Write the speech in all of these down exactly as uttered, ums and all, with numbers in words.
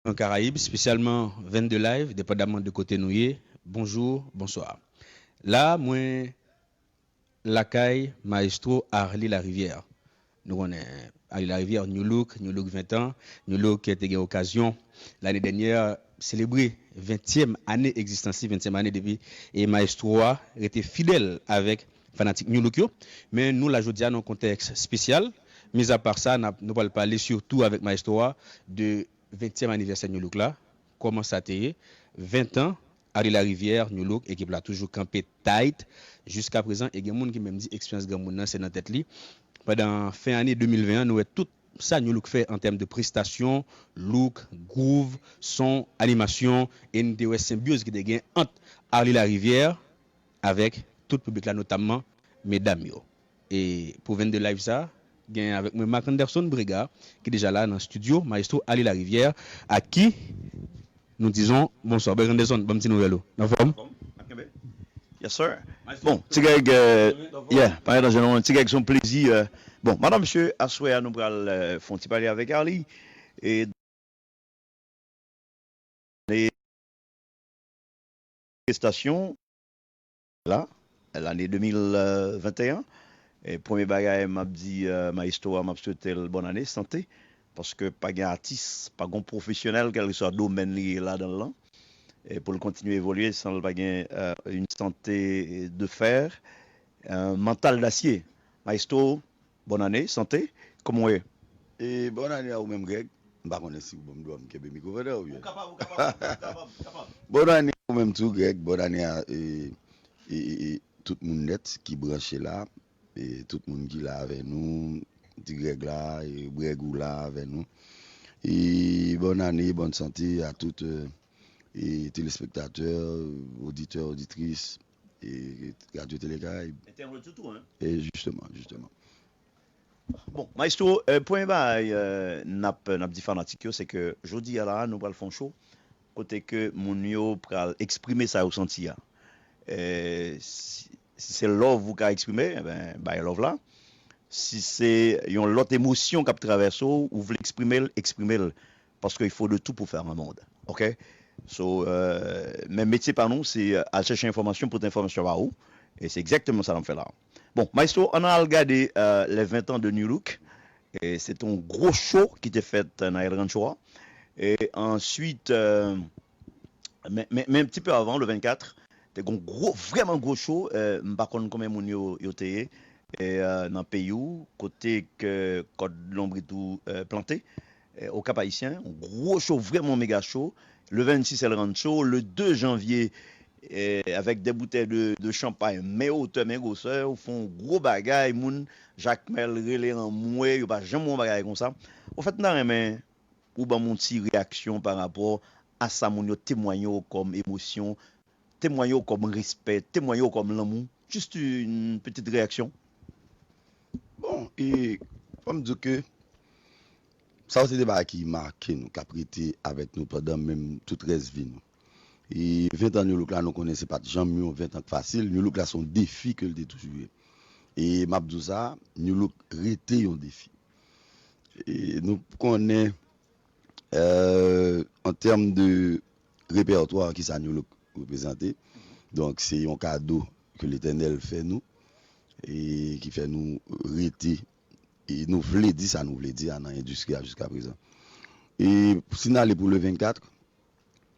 Karayib, espesyalman vennde Live, depandamman de kote nou ye. Bonjou, bonswa. La, mwen lakay Maestro Arly Larivière. Nou konnen Arly Larivière, New Look, New Look ven tan. New Look te gen okazyon lane dènyè selebre ventyèm ane egzistans li, ventyèm ane depi e Maestro a rete fidèl avèk fanatik New Look yo. Men nou la jodi a nan yon kontèks espesyal. Mizapa sa, n ap, nou pral pale sitou avèk Maestro a de ventyèm anivèsè New Look la, kòman sa te ye, ven tan, Arly Larivière, New Look, ekip la toujou kanpe tight jiska prezan, e gen moun ki menm di eksperyans granmoun nan se nan tèt li. Pandan fen ane de mil ven an, nou wè tout sa New Look fè an tèm de prestasyon, look, groove, son, animasyon, e n te wè senbyoz ki te gen ant Arly Larivière avèk tout piblik la, notamman medam yo. E pou vennde Live sa, gen avèk mwen Marc Anderson Brega, ki deja la nan estidyo, Maestro Arly Larivière, ak ki nou dizon bonswa. Brega Anderson, ban m ti nouvèl ou. Anfòm? Yes, sir. Bon, Ti Greg, euh, yeah, pa gen danje non. Ti Greg, se yon plezi. Euh, bon, madan mesye, aswè a nou pral euh, fè yon ti pale avèk Arly. E e prestasyon la, lane de mil venteyen. E premye bagay m ap di euh, Maestro a, m ap swete l bòn ane, sante, paske pa gen atis, pa gen pwofesyonèl, kèlkeswa domèn li ye ladan l lan, e pou l kontinye evolye san l pa gen euh, une santé de fer, euh, mental d'acier. Maestro, bòn ane, sante, kòman w ye? E bòn ane a ou menm Greg. M pa konnen si ou ban m dwa m kenbe mikwo pandan ou ye. Ou kapab, ou kapab, ou kapab, ou kapab. Bòn ane a ou menm tou Greg, bòn ane a e, e, e, e, tout moun nèt ki branche la, e tout moun ki la avè nou, Ti Greg la, e Greg ou la avè nou. E bòn ane, bòn sante a tout euh, e telespektatè, oditè, oditris e Radyo Tele Karayib. Entènot yo tou, hein? E jisteman, jisteman. Bon, Maestro, euh, premye bagay euh, n ap n ap di fanatik yo, se ke jodi a la, nou pral fè yon show kote ke moun yo pral eksprime sa yo santi a. Euh, si, si se love ou ka eksprime, enben, bay love la. Si se yon lòt emosyon k ap travèse w, ou vle eksprime l, eksprime l. Paske il faut de tout pour faire un monde. Ok? So, euh, men metye pa nou, se euh, al chèche enfòmasyon, pote enfòmasyon ba ou. E se egzakteman sa n ap fè la. Bon, Maestro, ann al gade euh, les vingt ans de New Look. E se te yon gwo show ki te fèt nan El Rancho a. E answit, euh, men, men, men ti pe avan, le vennkat, te gen yon gwo, vrèman gwo show. Euh, m pa konn konbyen moun yo, yo te ye e, euh, nan peyi w, kote ke kòd lonbrit ou euh, plante. Au Cap Haïtien, yon gwo show, vrèman mega show. Le vennsis El Rancho, le de janvye, eh, avèk de boutèy de, de chanpay, men otè, men gwosè, ou fè yon gwo bagay, moun, Jakmèl rele anmwe, yo pa janm wè yon bagay konsa. Ofèt, m ta renmen ou ban m yon ti reyaksyon pa rapò a sa moun yo temwanye w kòm emosyon, temwanye w kòm respè, temwanye w kòm lanmou. Just une petite réaction. Bon, e fò m di w ke sa yo se de bagay ki make nou, k ap rete avèk nou pandan menm tout rès vi nou. E ven tan New Look la, nou konnen se pa t janm yon ven tan k fasil. New Look la se yon defi ke l te toujou ye. E m ap di w sa, New Look rete yon defi. E nou konnen, euh, an tèm de repètwa, kisa New Look reprezante. Donk, se yon kado ke Letènèl fè nou e ki fè nou rete e nou vle di sa nou vle di a nan endistri a jiska prezan. E si n ale pou le vennkat,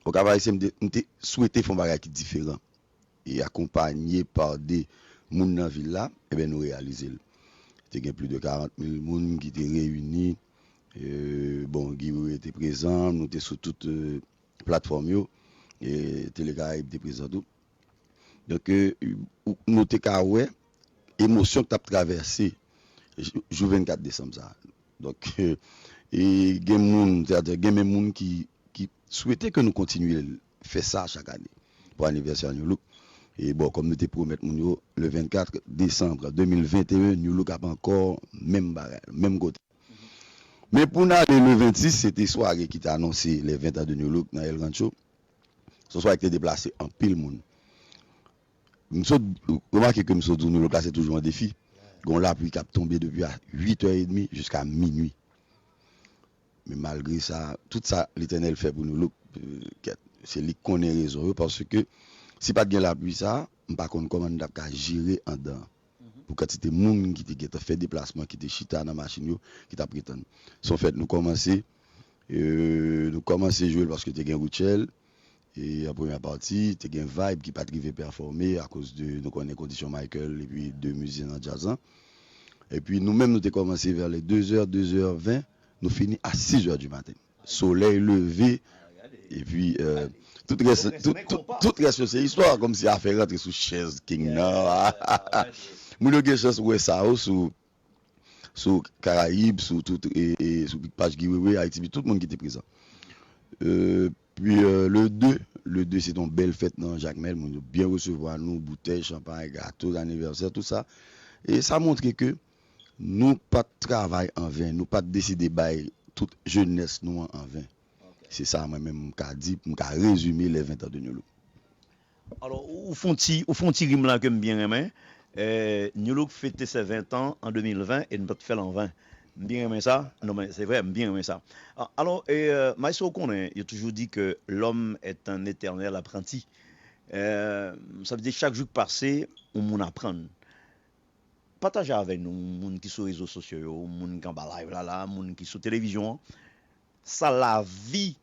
Okap Ayisyen, m te, m te swete fè yon bagay ki diferan e akonpanye pa de moun nan vil la, ebyen nou reyalize l. Te gen plis de karant mil moun ki te reyini. E, bon, Guy Wewe te prezan, nou te sou tout e, platfòm yo. E, Tele Karayib te prezan tou. Donk, e, nou te ka wè emosyon k t ap travèse jou vennkat desanm sa a. Donk, e, gen moun, sètadi gen menm moun ki, ki swete ke nou kontinye fè sa chak ane pou anivèsè New Look. E bon, kòm nou te pwomèt moun yo, le vennkat desanm de mil venteyen, New Look ap ankò menm bagay, menm kote. Men pou n ale le vennsis, se te sware ki te anonse les vingt ans de New Look nan El Rancho. Se yon sware ki te deplase anpil moun. M sot remake ke m sot di w New Look la se toujou yon defi. Gen yon lapli k ap tonbe depi a uit è edmi jiska minui. Men malgre sa, tout sa Letènèl fè pou Nou Look, euh, kèt, se li k konnen rezon yo, paske si pa t gen lapli sa, m pa konn kòman n t ap ka jere anndan an. Pou kantite moun ki te gentan fè deplasman, ki te chita nan machin yo, ki t ap ret tann. Se yon fèt, nou kòmanse, euh, nou kòmanse jwe l paske te gen Rutshelle, e an premyè pati, te gen Vibe ki pa t rive pèfòme akoz de, nou konnen kondisyon Michael epi de mizisyen nan djaz lan. Epi nou menm, nou te kòmanse vè lè de zè, de zè ven, nou fini a sis zè di maten. Solèy leve, epi, euh, tout rès, tout, tout, tout rès yo se istwa, kòmsi afè rantre sou chèz King nan. Moun yo gen chans wè sa yo sou, sou Karayib, sou tout, e, e, sou paj Guy Wewe, Ayiti, tout moun ki te prezan. Euh, pi, euh, le de, le de se t yon bèl fèt nan Jakmèl, moun yo byen resevwa nou, boutèy, chanpay, gato, anivèsè, tout sa. E sa montre ke nou pa t travay an ven, nou pa t deside bay tout jenès nou an an ven. Se sa mwen menm m ka di, m ka rezime les vingt ans de New Look. Alò, ou fè yon ti, ou fè yon ti rim la ke m byen renmen. Eh, New Look fete ses vingt ans en deux mille vingt e n pa t fè l an ven. M byen renmen sa. Non, men se vre, m byen renmen sa. A- Alò, eh, Maestro, ou konnen, yo toujou di ke l'homme est un éternel apprenti. Eh, sa vle di, chak jou k pase, yon moun aprann. Pataje avèk nou, moun ki sou rezo sosyo yo, moun ki anba live la, la, moun ki sou televizyon an, sa lavi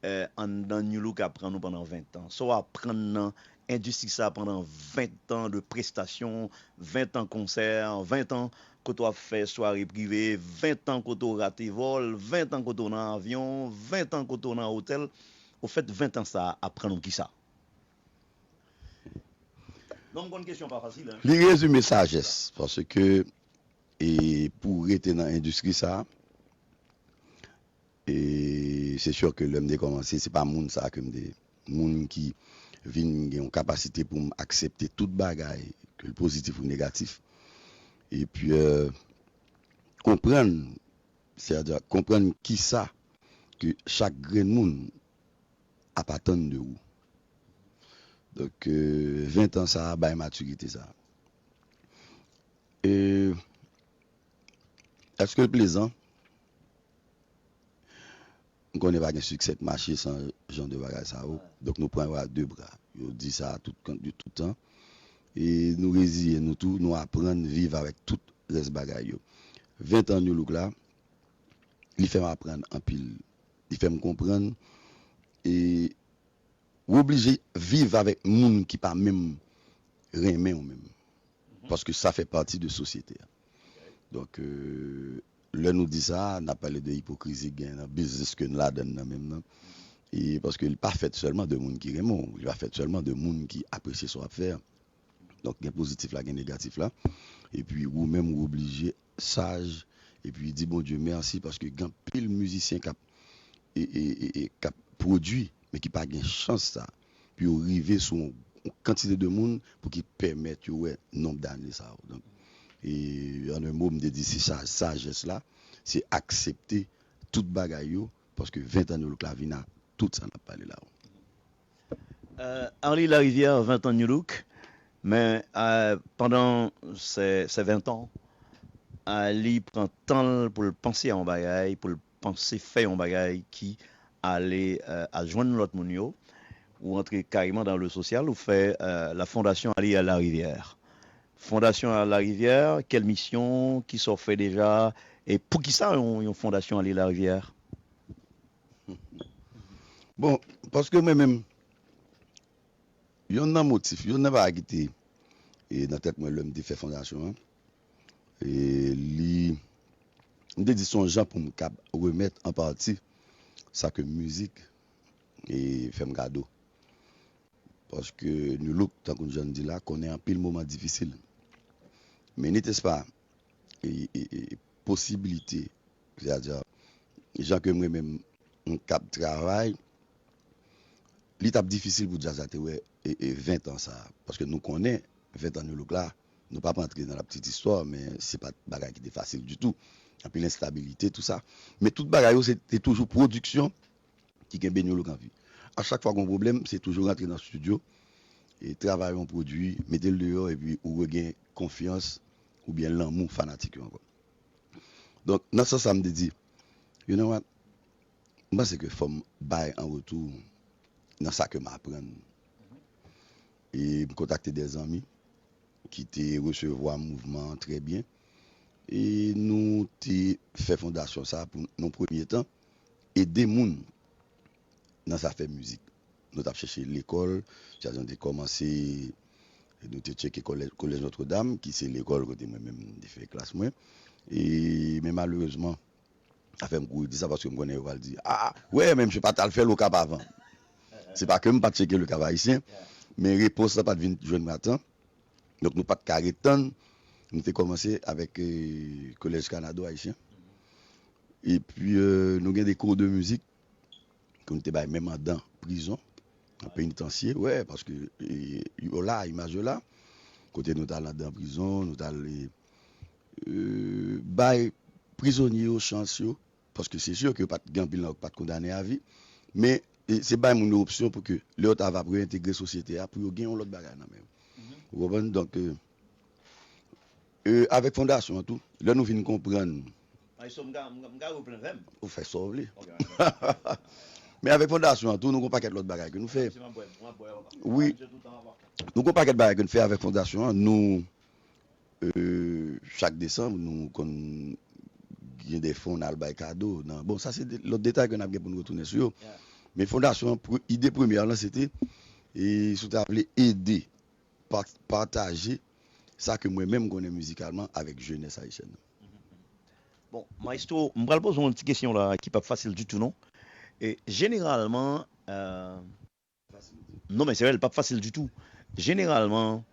eh, anndan New Look aprann ou pandan ven tan. Sa w aprann nan endistri sa pandan ven tan de prestasyon, ven tan konsè, ven tan kote w ap fè sware prive, ven tan kote w rate vòl, ven tan kote w nan avyon, ven tan kote w nan otèl. Ofèt, ven tan sa aprann ou kisa? Non, m konn kesyon pa fasil, hein. Li rezime sajès, paske e pou rete nan endistri sa, e se sure ke lè m te kòmanse, se pa moun sa ke m te ye. Moun ki vin gen yon kapasite pou m aksepte tout bagay, ke l pozitif ou negatif. Epi, euh, konprann, sètadi konprann kisa ke chak grenn moun ap atann de ou. Donk, euh, ven tan sa a bay matirite sa a. E, èske l plezan? M konnen pa gen siksè k mache san jan de bagay sa yo. Donk, nou pran yo a de bra. Yo di sa tout, de tout tan. E nou reziye nou tou, nou aprann viv avèk tout rès bagay yo. Ven tan New Look la, li fè m aprann anpil. Li fè m konprann e ou oblije viv avèk moun ki pa menm renmen w menm. Paske sa fè pati de sosyete a. Donk, euh, lè nou di sa, n ap pale de ipokrizi k gen nan biznis ke n ladann nan menm nan. E paske li pa fèt sèlman de moun ki renmen w, li pa fèt sèlman de moun ki apresye sa w ap fè a. Donk, gen pozitif la, gen negatif la. Epi, ou menm, ou oblije saj, epi di Bondye mèsi, paske gen anpil mizisyen k ap, e, e, e, e, k ap pwodui, men ki pa gen chans sa, pou yo rive sou yon, yon kantite de moun, pou ki pèmèt yo wè nonb dane sa yo. Donk, e, an en mo, m te di, se sa, sajès la, se aksepte tout bagay yo, paske ven tan New Look la vin a tout sa n ap pale la yo. Arly Larivière, ven tan New Look, men pandan se, se ven tan, Arly pran tan l pou l panse a yon bagay, pou l panse fè yon bagay ki ale al jwenn lòt moun yo, ou antre kareman dan le sosyal, ou fè la Fondation Arly Larivière. Fondation Arly Larivière, kèl misyon, kisa w fè deja, e poukisa yon, yon Fondation Arly Larivière? Bon, paske mwen menm, yonn nan motif, yonn nan bagay ki te e, nan tèt mwen lè m te fè fondasyon an, e, li, m te di se yon jan pou m kab remèt an pati sa ke mizik e, fè m kado. Paske New Look, tankou jan n di la, konnen anpil moman difisil. Men nitespa, e, e, e, posibilite, sètadi, jan ke mwen menm m k ap travay, li t ap difisil pou djaz la te wè e, e, ven tan sa a. Paske nou konnen, ven tan New Look la, nou p ap antre nan la petite histoire, men se pa t bagay ki te fasil ditou. Anpil enstabilite, tou sa. Men tout bagay yo, se te toujou pwodiksyon ki kenbe New Look an vi. A chak fwa gen yon pwoblèm, se toujou rantre nan estidyo, e travay yon pwodui, mete l deyò, epi ou regenyen konfyans oubyen lanmou fanatik yo ankò. Donk, nan sans sa, m te di, you know what? M panse ke fò m bay an retou nan sa ke m aprann. E m kontakte de zanmi ki te resevwa mouvman an trè byen. E nou te fè fondasyon sa pou, nan premye tan, ede moun nan zafè mizik. Nou t ap chèche lekòl, Jazz te kòmanse, nou te tcheke kolèj, kolèj Notre Dame, ki se lekòl kote mwen menm m te fè klas mwen. E, men malerezman, sa fè m kouri di sa paske m konnen yo pral di, ah, wè, men misye pa t al fè Lokap avan. Se pa ke m pa t tcheke Lokap Ayisyen, men repons la pa t vin jwenn mwen a tan. Donk, nou pa t ka ret tann. Nou te kòmanse avèk, eh, Collège Canado Haïtien. Epi, eh, nou gen de kou de mizik ke nou te bay menm andan prizon, nan penitansye, wè, paske, eh, yo la, imaj yo la. Kote nou t al andan prizon, nou t al, eh, eh, bay prizonye yo chans yo, paske se si ke yo pa t gen anpil nan yo ki pa t kondane a vi, men, eh, se bay moun yo opsyon pou ke lè yo ta va pou yo entegre sosyete a, pou yo gen yon lòt bagay nan men yo. Ou konprann? Donk, eh, eh, avèk fondasyon an tou, lè nou vin konprann Maestro, m ka, m ka, m ka replen vè m. Ou fè sa w vle. Ok, maestro. Men avèk fondasyon an tou, nou gon pakèt lòt bagay ke nou fè. Si m ap bwè, m ap bwè, wi. Nou gon pakèt bagay ke nou fè avèk fondasyon an. Nou, eh, chak desanm, nou konn gen de fon n al bay kado. Nan, bon, sa se de, lòt detay ke n ap gen pou nou retounen sou yo. Men fondasyon an, pre-, ide premyè lan, se te, e si w ta vle ede pa-, pataje sa ke mwen menm m konnen mizikalman avèk jenès ayisyèn nan. Bon, maestro, m pral poze w yon ti kesyon la ki p ap fasil ditou non. E, jeneralman, euh, non men se rèl p ap fasil ditou. Jeneralman,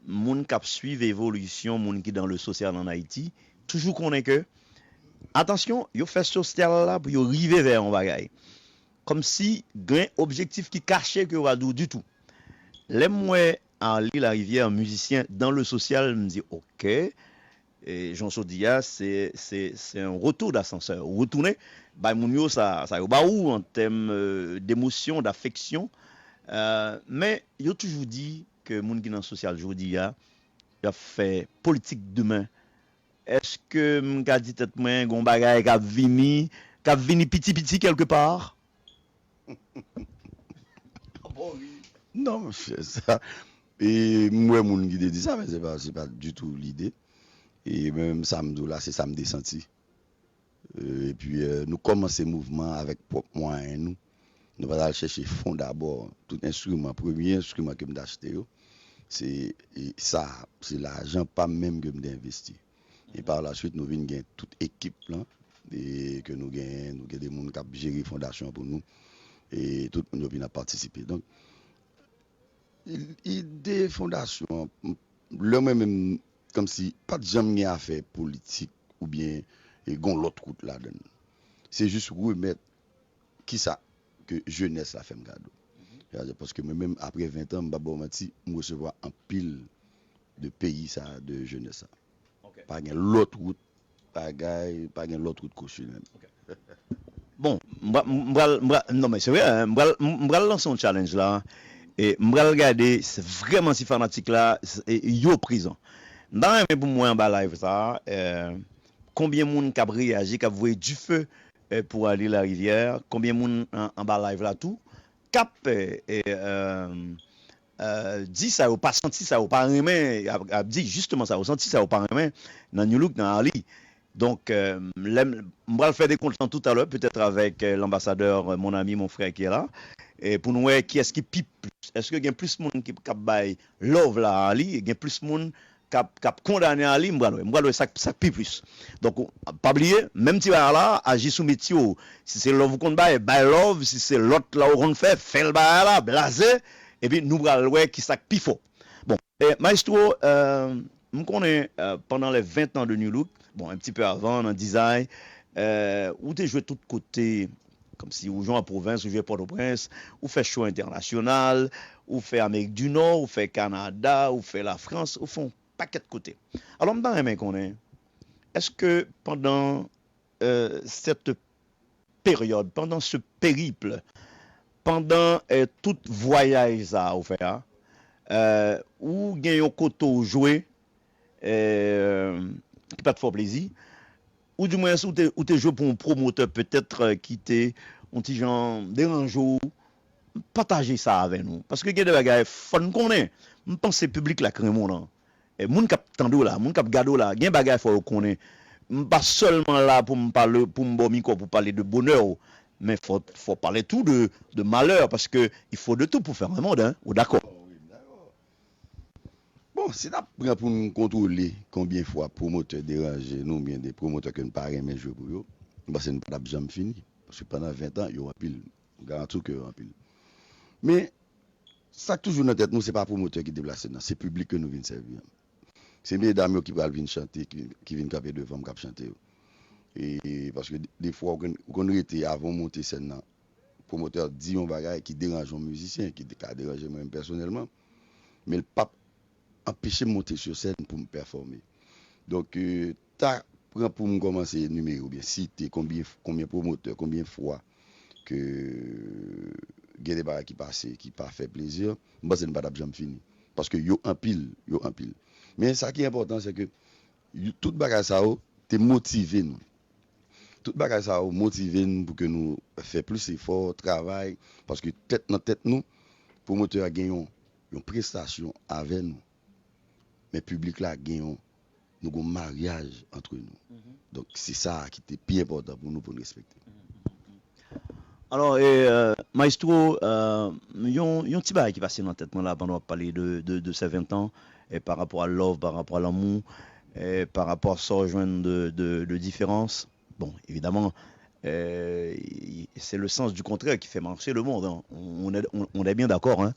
moun k ap swiv evolisyon moun ki dan le sosyal an Ayiti toujou konnen ke, atansyon, yo fè sosyal la pou yo rive vè yon bagay. Kòmsi gen objektif ki kache ke yo pa di w ditou. Lè m wè Arly Larivière, mizisyen dan le sosyal, m di, oke, e, jan w di a, se, se, se yon retou dasansè. Ou retounen bay moun yo sa, sa yo ba ou an tèm, euh, demosyon, dafeksyon. Euh, men yo toujou di ke moun ki nan sosyal jodi a, y ap fè politik demen. Èske m ka di tèt mwen, gon bagay k ap vini, k ap vini piti piti kèlkepa? Non, monchè, sa. E m wè moun ki te di sa, men se pa, se pa ditou lide. E mwen menm sa m di w la, se sa m te santi. E, epi, e, nou kòmanse mouvman an avèk pwòp mwayen nou. Nou pa t al chèche fon dabò. Tout enstriman, premye enstriman ke m te achte yo, se, e, sa, se lajan pa m menm ke m te envesti. E pa la swit, nou vin gen tout ekip lan, e ke nou genyen, nou gen de moun k ap jere fondasyon an pou nou, e tout moun yo vin ap patisipe. Donk, ide fondasyon an, lè mwen menm, kòmsi, pa t janm gen afè politik oubyen, e, gon lòt wout ladan l. Se jis remèt kisa ke jenès la fè m kado. Paske mwen menm, apre ven tan, m p ap ba w manti, m resevwa anpil de peyi sa, de jenès sa. Pa gen lòt wout bagay, pa gen lòt wout kosyon menm. Bon, m pral, m pral, m pral, non men se vre, hein, m pral, m pral lanse yon challenge la. E m pral gade se vrèman si fanatik la, e, yo prezan. M ta renmen pou m wè anba live sa, e, konbyen moun k ap reyaji, k ap voye dife, e, pou Arly Larivière, konbyen moun an, anba live la tou, k ap, e, e, e, e, di sa yo pa santi, sa yo pa renmen, ap, ap di jisteman sa yo santi, sa yo pa renmen nan New Look, nan Arly. Donk, e, lè m, m pral fè dekont lan toutalè, petèt avèk, e, lanbasadè, e, mon ami, mon frère qui est là, e pou n wè kiyès ki pi plis. Èske gen plis moun ki, k ap bay love la a Arly, gen plis moun k ap, k ap kondane Arly, m pral wè. M pral wè sa k, sa k pi plis. Donk, ou, pa bliye, menm ti bagay la, aji sou metye w. Si se love ou konn bay, bay love. Si se lòt la ou konn fè, fè l bagay la, blaze. Epi nou pral wè kisa k pi fò. Bon, e, maestro, e, m konnen, e, pandan les vingt ans de New Look, bon, un petit peu avant, nan Dizay, e, ou te jwe tout kote, kòmsi ou jwe an pwovens, ou jwe Pòtoprens, ou fè show entènasyonal, ou fè Amerik di Nò, ou fè Kanada, ou fè Lafrans, ou fè yon pakèt kote. Alò, m ta renmen konnen, èske pandan, e, cette période, pendant ce périple, pandan, e, tout vwayaj sa a ou fè a, e, ou gen yon kote ou jwe, e, ki pa t fè w plezi, oudimwens ou te, ou te jwe pou yon pwomotè petèt, e, ki te yon ti jan deranje w, pataje sa avè nou. Paske gen de bagay fò n konnen. M panse piblik la k renmen w lan. E moun k ap tande w la, moun k ap gade w la, gen bagay fò yo konnen. M pa sèlman la pou m pale, pou m ba w mikwo pou pale de bonè w, men fò, fò pale tou de, de malè, paske il faut de tout pour faire un monde, hein. Ou dakò? Bon, si n ap pran pou n kontwole konbyen fwa pwomotè deranje nou oubyen de pwomotè ke n pa renmen jwe pou yo, m panse n pa t ap janm fini. Paske pandan ven tan, yo anpil. M garanti w ke yo anpil. Men, sa k toujou nan tèt nou, se pa pwomotè ki deplase nan, se piblik ke nou vin sèvi an. Se medam yo ki pral vin chante, ki, ki vin kanpe devan m k ap chante yo. E, paske de, defwa, ou konn, ou konn rete avan w monte sèn nan, pwomotè di yon bagay ki deranje yon mizisyen, ki ka deranje mwen menm pèsonèlman, men l p ap anpeche m monte sou sèn pou m pèfòme. Donk, ta pran pou m kòmanse enimere oubyen site konbyen, konbyen pwomotè, konbyen fwa ke gen de bagay ki pase, ki pa fè plezi, m panse n pa t ap janm fini. Paske yo anpil, yo anpil. Men sa ki enpòtan, se ke tout bagay sa yo te motive nou. Tout bagay sa yo motive n pou ke nou fè plis efò, travay, paske tèt nan tèt nou, pwomotè a gen yon, yon prestasyon avè nou. Men piblik la gen yon, nou gen yon maryaj antre nou. Donk, se sa a ki te pi enpòtan pou nou, pou n respekte. Alò, e, euh, Maestro, euh, yon, yon ti bagay ki pase nan tèt mwen la pandan w ap pale de, de, de ces vingt ans, e, pa rapò a love, pa rapò a lanmou, e, pa rapò a sa w jwenn de, de, de diferans. Bon, évidemment, euh, c'est le sens du contraire qui fait marcher le monde, hein. On, on est, on, on est bien d'accord, hein.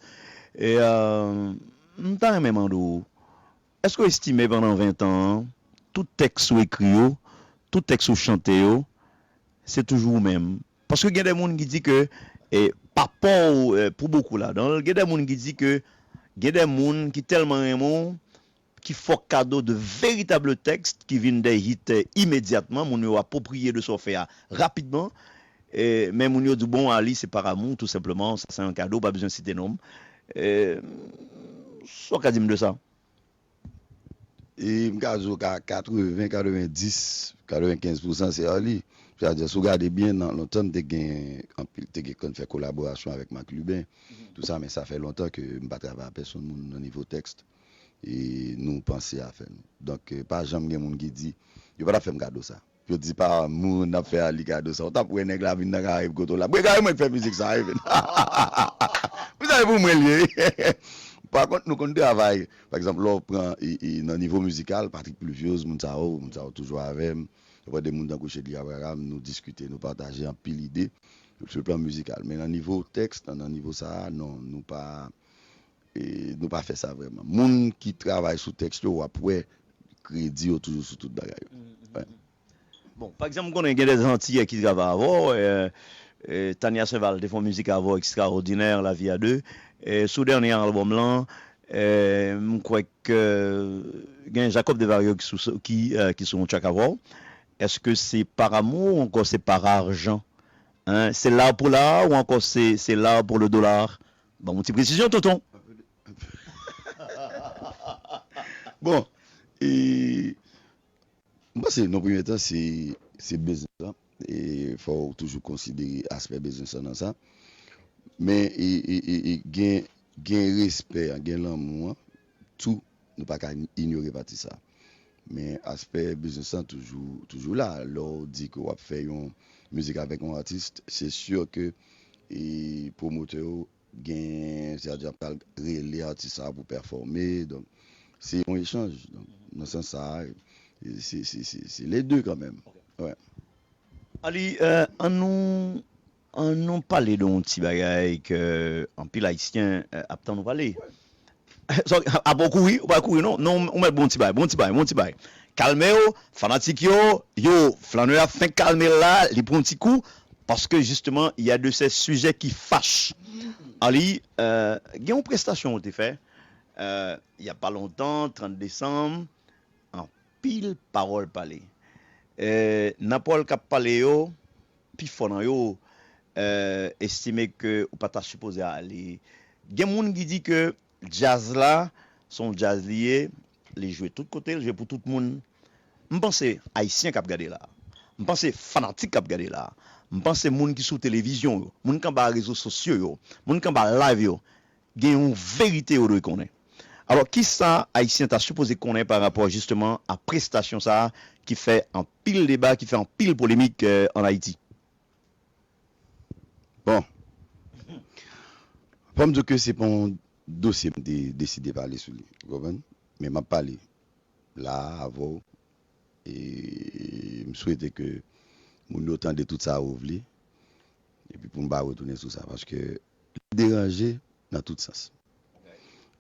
E, euh, m ta renmen mande w, èske w estime pandan ven tan an, tout tèks ou ekri yo, tout tèks ou chante yo, se toujou ou menm? Paske gen de moun ki di ke, e, pa pa w, e, pou bokou ladan l, gen de moun ki di ke, gen de moun ki tèlman renmen w, ki fè w kado de veritab tèks ki vin de hit, e, imedyatman, moun yo apwopriye de sa w fè a rapidman, e, men moun yo di w, bon, Ali, se par amour, tou senpleman, sa se yon kado, w pa bezwen site non m. E, sa w ka di m de sa? E m ka di w ka katreven, katrevendis, katrevenkenz pousan se Ali. Sètadi, si w gade byen, nan lontan m te gen anpil, te gen konn fè kolaborasyon avèk Marc Lubin, tou sa, men sa fè lontan ke m pa travay ak pèsonn moun nan nivo tèks. E nou panse afè nou. Donk, e, pa janm gen moun ki di, yo pa t ap fè m kado sa. Yo di pa moun n ap fè Ali kado sa. Ou t ap wè nèg la vin nan Karayib kote w la. Mwen Karayib mwen k fè mizik sa, wi. Pou sa e pou mwen l ye, wi. Pa kont, nou konn travay. Pa egzanp, lè w pran e, e, nan nivo mizikal, Patrick Pluviose, moun sa yo, moun sa yo toujou avè m. Ou pran de moun tankou Chedly Abraham, nou diskite, nou pataje anpil ide. Sou plan mizikal. Men nan nivo tèks, nan, nan nivo sa a, non, nou pa, e, nou pa fè sa vrèman. Moun ki travay sou tèks yo, w ap wè kredi yo toujou sou tout bagay yo. Wè. Bon, pa egzanp, m konnen gen de Antiyè ki travay avè w. E, e, Tania Saint-Val te fè yon mizik avè w, Extraordinaire, La vie à deux. E, sou dènye albòm lan, e, m kwè ke gen Jacob Desvarieux ki sou, ki, e, ki sou yon track avè w. Èske se par amour ou ankò se par arjan? Hein? Se l'art pour l'art ou ankò se, se l'art pour le dollar? Ban m yon ti presizyon, tonton. Bon, e, m panse nan premye tan, se, se biznis lan. E fò w toujou konsidere aspè biznis lan nan sa. Men e, e, e, e gen, gen respè an, gen lanmou an, tou, nou pa ka inyore pati sa. Men aspè biznis lan toujou, toujou la. Lè w di ke w ap fè yon mizik avèk yon atis, se si ke e, pwomotè yo gen, sètadi ap pral rele atis sa a pou pèfòme. Donk, se yon echanj. Donk, nan sans sa a, se, se, se, se le de kanmenm. Wè. Ali, euh, an nou, an nou pale de yon ti bagay ke anpil Ayisyen, euh, ap tann ou pale. So, apa w kouri, ou pa kouri non. Non, ou mèt bon ti bay, bon ti bay, bon ti bay. Kalme w, fanatik yo, yo, Flanneur ap fenk kalme l la, li pran ti kou, paske justement, il y a de ces sujets qui fâchent. Ali, euh, gen yon prestasyon ou te fè, euh, il y a pas longtemps, trant desanm, anpil pawòl pale. Euh, nan pawòl k ap pale yo, pifò nan yo, euh, estime ke ou pa ta sipoze ale. Gen moun ki di ke djaz la, se yon djaz li ye, li jwe tout kote, li jwe pou tout moun. M panse Ayisyen k ap gade la. M panse fanatik k ap gade la. M panse moun ki sou televizyon yo, moun k anba rezo sosyo yo, moun k anba live yo, gen yon verite yo dwe konnen. Alò, kisa Ayisyen ta sipoze konnen pa rapò jisteman a prestasyon sa a ki fè anpil deba, ki fè anpil polemik, euh, ann Ayiti? Bon, fò m di w ke se pa yon dosye m te deside pale sou li, ou konprann? Men m ap pale la a avè w, e m swete ke moun yo tande tout sa ou vle, epi pou m pa retounen sou sa, paske li deranje nan tout sans.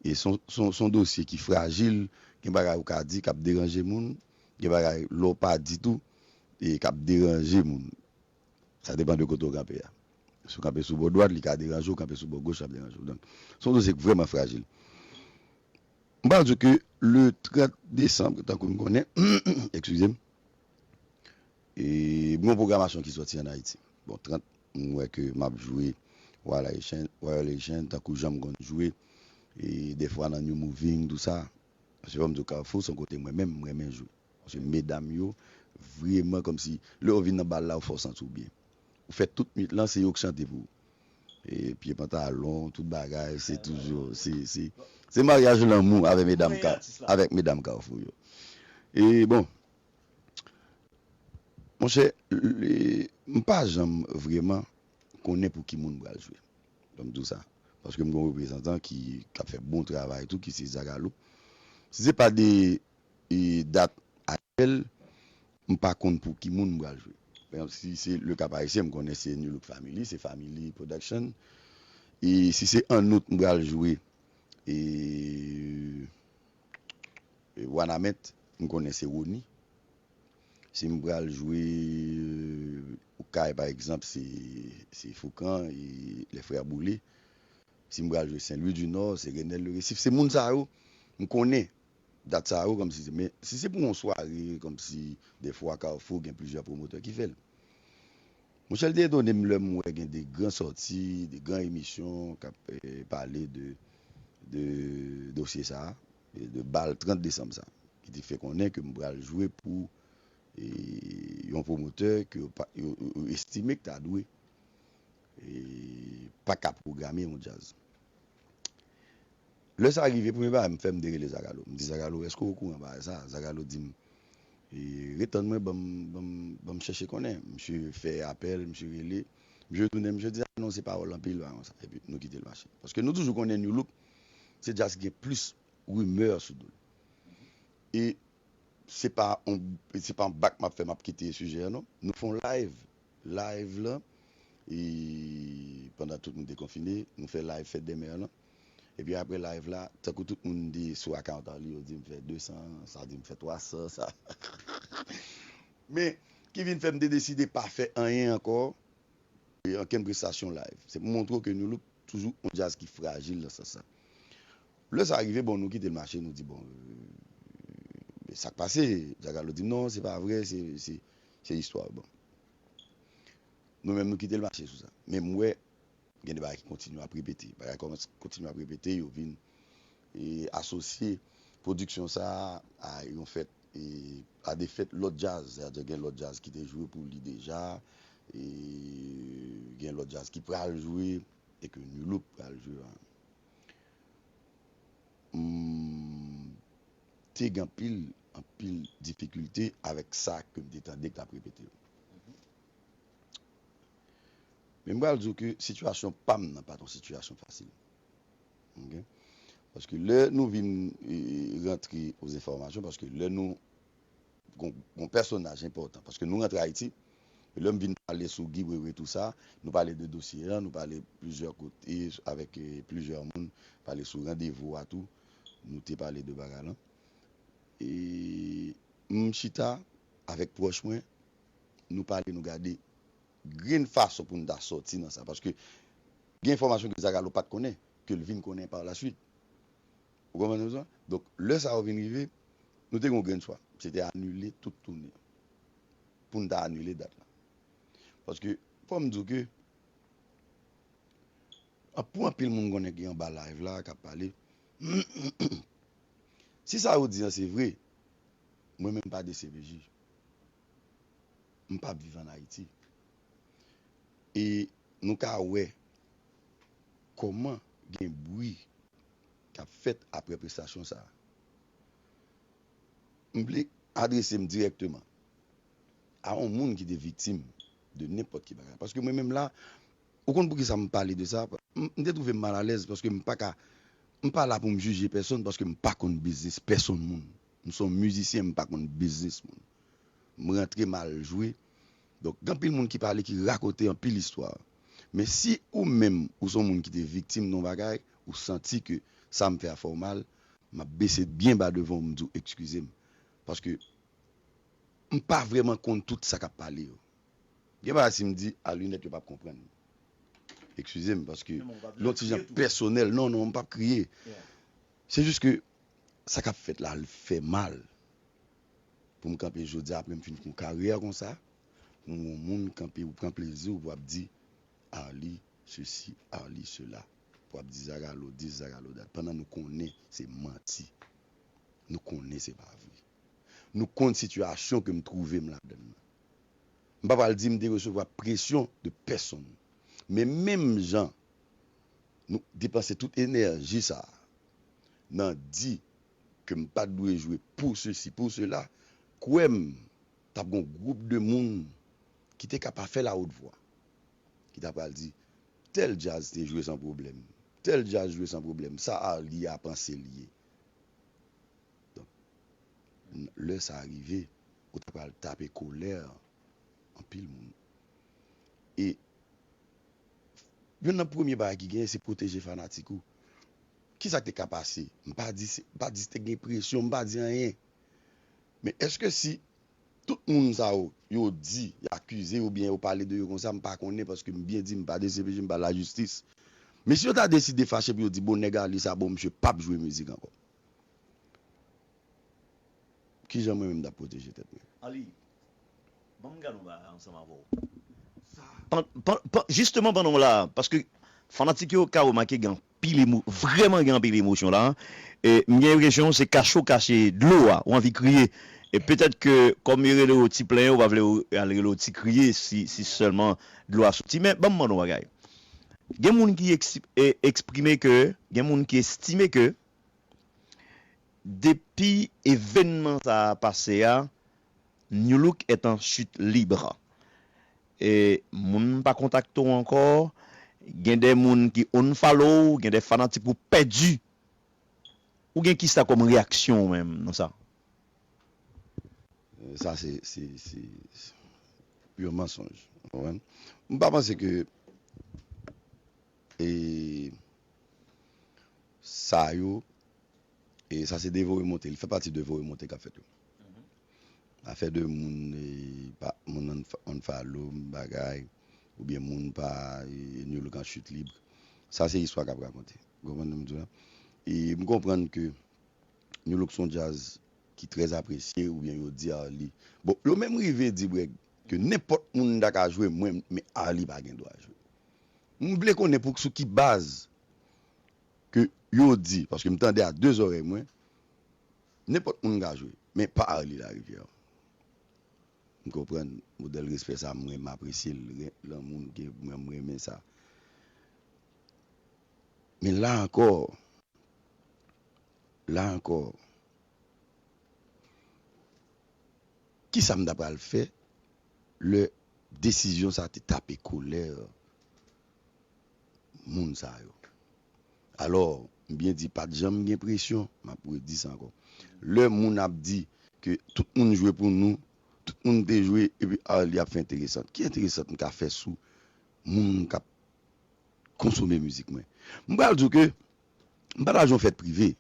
E se yon, se yon, se yon dosye ki frajil, gen bagay ou ka di k ap deranje moun, gen bagay lè w pa di tou, e k ap deranje moun. Sa depann de kote w kanpe a. Si w kanpe sou bò dwat, li ka deranje w, kanpe sou bò goch, l ap deranje w. Donk, se yon dosye k vrèman frajil. M pral di w ke le trant desanm, tankou n konnen, eskize m, e, gen yon pwogramasyon ki sòti ann Ayiti. Bon, trant, m wè ke m ap jwe Royal Haitian, Royal Haitian, tankou jan m konn jwe, e, dèfwa nan New Moving, tou sa. Paske fò m di w, Carrefour, se yon kote mwen menm, m renmen jwe. Paske medam yo, vrèman kòmsi, lè yo vin nan bal la, ou fè w santi w byen. Ou fè tout nwit lan, se yo k chante pou ou. E pye pantalon, tout bagay, se toujou, se, se, se maryaj lanmou avèk medam, avèk medam Carrefour yo. E bon, monchè, m pa janm vrèman konnen pou ki moun m pral jwe. Donk, m di w sa. Paske m gen yon reprezantan ki, k ap fè bon travay tou, ki se Zagalo. Si se pa de e dat aktyèl, m pa konn pou ki moun m pral jwe. Pa egzanp, si se le ka parisyen, m konnen se New Look Family, se Family Production. E si se annot m pral jwe, e, e Wanament, m konnen se Rony. Si m pral jwe, e, Oukay, pa egzanp, se, se Foukan e Les Frères Boulé. Si m pral jwe Saint Louis du Nord, se Renel Le Récif. Se moun sa yo, m konnen dat sa yo kòmsi se. Men si se pou yon sware kòmsi dèfwa Carrefour gen plizyè pwomotè ki fè l. Monchè, l te etone m lè m wè gen de gran sòti, de gran emisyon k ap, eh, pale de, de dosye sa a, e de bal trant desanm sa a, ki te fè konnen ke m pral jwe pou, eh, yon pwomotè ke yo pa, yo, yo, yo estime k ta dwe, eh, pa ka pwograme yon djaz. Lè sa rive, premye bagay m fè, m te rele Zagalo. M di, Zagalo, èske w okouran bagay sa? Zagalo di m, e, ret tann mwen, ban m, ban m, ban m chèche konnen. Misye fè apèl, misye rele. Misye tounen, misye di, anonse pawòl anpil, bagay konsa. Epi nou kite l mache. Paske nou toujou konnen New Look, se djaz ki gen plis rimè sou do l. E se pa on, se pa on bak m ap fè, m ap kite sijè a, non. Nou fè on live. Live lan, e pandan tout moun te konfine, nou fè live fèt dè mè lan. Epi apre live la, tankou tout moun te sou account an li, yo di m fè de san, sa di m fè twa san, sa. Men, ki vin fè m te deside pa fè anyen ankò, e ankenn prestasyon live. Se pou montre w ke New Look toujou yon djaz ki frajil nan sans sa. Lè sa rive, bon, nou kite l mache, nou di, bon, euh, sa k pase? Zagalo di m, non, se pa vre, se, se, se istwa. Bon. Nou menm, nou kite l mache sou sa. Men m wè, gen de bagay ki kontinye ap repete. Bagay kòmanse kontinye ap repete, yo vin, e, asosye pwodiksyon sa a a yon fèt, e, a de fèt lòt djaz. Sètadi gen lòt djaz ki te jwe pou li deja, e, gen lòt djaz ki pral jwe, e ke New Look pral jwe a. M te gen anpil, anpil difikilte avèk sa ke m te tande k t ap repete yo. Men m pral di w ke sitiyasyon pa m nan pa t yon sitiyasyon fasil. Ok? Paske lè nou vin, e, rantre o zenfòmasyon, paske lè nou gon, gon pèsonaj enpòtan. Paske nou rantre Ayiti, lè m vin pale sou Guy Wewe tou sa, nou pale de dosye a, nou pale plizyè kote avèk, e, plizyè moun, pale sou randevou a tou, nou te pale de bagay lan. E m chita avèk pwòch mwen, nou pale, nou gade grenn fason pou n ta sòti nan sa. Paske gen enfòmasyon ke Zagalo pa t konnen, ke l vin konnen pa la swit. Ou konprann sa? Donk, lè sa yo vin rive, nou te gen yon grenn chwa. Se te anile tout toune. Pou n ta anile dat la. Paske, fò m di w ke, an, pou anpil moun konnen ki anba live la, k ap pale, si sa yo di an se vre, mwen menm m pa D C P J. M p ap viv ann Ayiti. E nou ka wè kòman gen bri k ap fèt apre prestasyon sa a. M vle adrese m dirèkteman a yon moun ki te viktim de nenpòt ki bagay. Paske mwen menm la, ou konn poukisa m pale de sa? M, m te twouve m malalèz paske m pa ka, m pa la pou m jije pèsonn paske m pa konn biznis pèsonn moun. M se yon mizisyen, m pa konn biznis moun. M rantre, m al jwe. Donk, gen anpil moun ki pale, ki rakonte anpil istwa. Men si ou menm, ou se yon moun ki te viktim de yon bagay, ou santi ke sa m fè a fè w mal, m ap bese byen ba devan w, m di w eskize m. Paske m pa vrèman konn tout sa k ap pale yo. Gen bagay si m di a linèt yo p ap konprann. Eskize m, paske l yon ti jan pèsonèl. Non, non, m p ap kriye. Se jis ke sa k ap fèt la, l fè mal. Pou m kanpe jodi a, apre m fin fè yon karyè konsa, pou yon moun kanpe ou pran plezi w pou ap di Arly sesi, Arly sela. Pou ap di Zagalo dis, Zagalo dat. Pandan nou konnen se manti. Nou konnen se pa vre. Nou konn sitiyasyon ke m twouve m ladan l lan. M pa pral di m te resevwa presyon de pèsonn. Men menm jan nou depanse tout enèji sa a nan di ke m pa t dwe jwe pou sesi, pou sela, kwè m, t ap gen yon gwoup de moun ki te ka pa fè lawoutvwa, ki ta pral di, tèl djaz te jwe san pwoblèm, tèl djaz jwe san pwoblèm, sa Arly a panse l ye. Donk, lè sa rive, ou ta pral tape kolè anpil moun. E youn nan premye bagay ki genyen, se pwoteje fanatik ou. Kisa k te ka pase? M pa di, m pa di te gen presyon, m pa di anyen. Men èske si tout moun sa yo, yo di, y akize oubyen yo pale de yo konsa, m pa konnen paske m byen di, m pa D C P J, m pa lajistis. Men si yo ta deside fache pou yo di, bon, nèg Arly sa, bon, misye p ap jwe mizik ankò. Kijan mwen menm m t ap pwoteje tèt mwen? Arly, ban m gade yon bagay ansanm avè w. Pan- pan- pan- Jisteman pandan w la, paske fanatik yo ka remake gen anpil emo, vrèman gen anpil emosyon la. E m gen enpresyon se kache w kache dlo a, ou anvi kriye. E petèt ke kòm yo rele w ti plenyen, ou pa vle al rele w ti kriye si, si sèlman dlo a soti. Men ban m mande w yon bagay. Gen moun ki eks- e- eksprime ke, gen moun ki estime ke depi evènman sa a pase a, Nu Look est en chute libre. E moun pa kontakte w ankò, gen de moun ki unfollow w, gen de fanatik ou pèdi. Ou gen kisa kòm reyaksyon ou menm nan sa? Sa se, se, se pure mensonge. Ou konprann? M pa panse ke e sa yo, e sa se de voye monte, li fè pati de voye monte k ap fèt yo. Afè de moun, e, pa, moun unf- unfollow m, bagay, oubyen moun pa, e, Nu Look en chute libre. Sa se istwa k ap rakonte. Ou konprann sa m di w la? E m konprann ke Nu Look se yon djaz ki trè apresye, oubyen yo di Arly. Bon, yo menm rive di Brèg ke nenpòt moun ta ka jwe mwen, men Arly pa gen dwa jwe. M vle konnen pou sou ki baz ke yo di, paske m tande a de zòrèy mwen, nenpòt moun ka jwe, men pa Arly Larivière. M konprann modèl respè sa, mwen m apresye l, ren- lanmou nou gen pou mwen, m renmen sa. Men la ankò, la ankò, kisa m ta pral fè lè desizyon sa te tape kolè moun sa yo? Alò, m byen di, pa t janm gen presyon, m ap redi sa ankò. Lè moun ap di ke tout moun jwe pou nou, tout moun te jwe, epi Arly ap fè enteresant. Ki enteresant m ka fè sou moun k ap konsome mizik mwen? M pral di w ke m pa t al jwe yon fèt prive.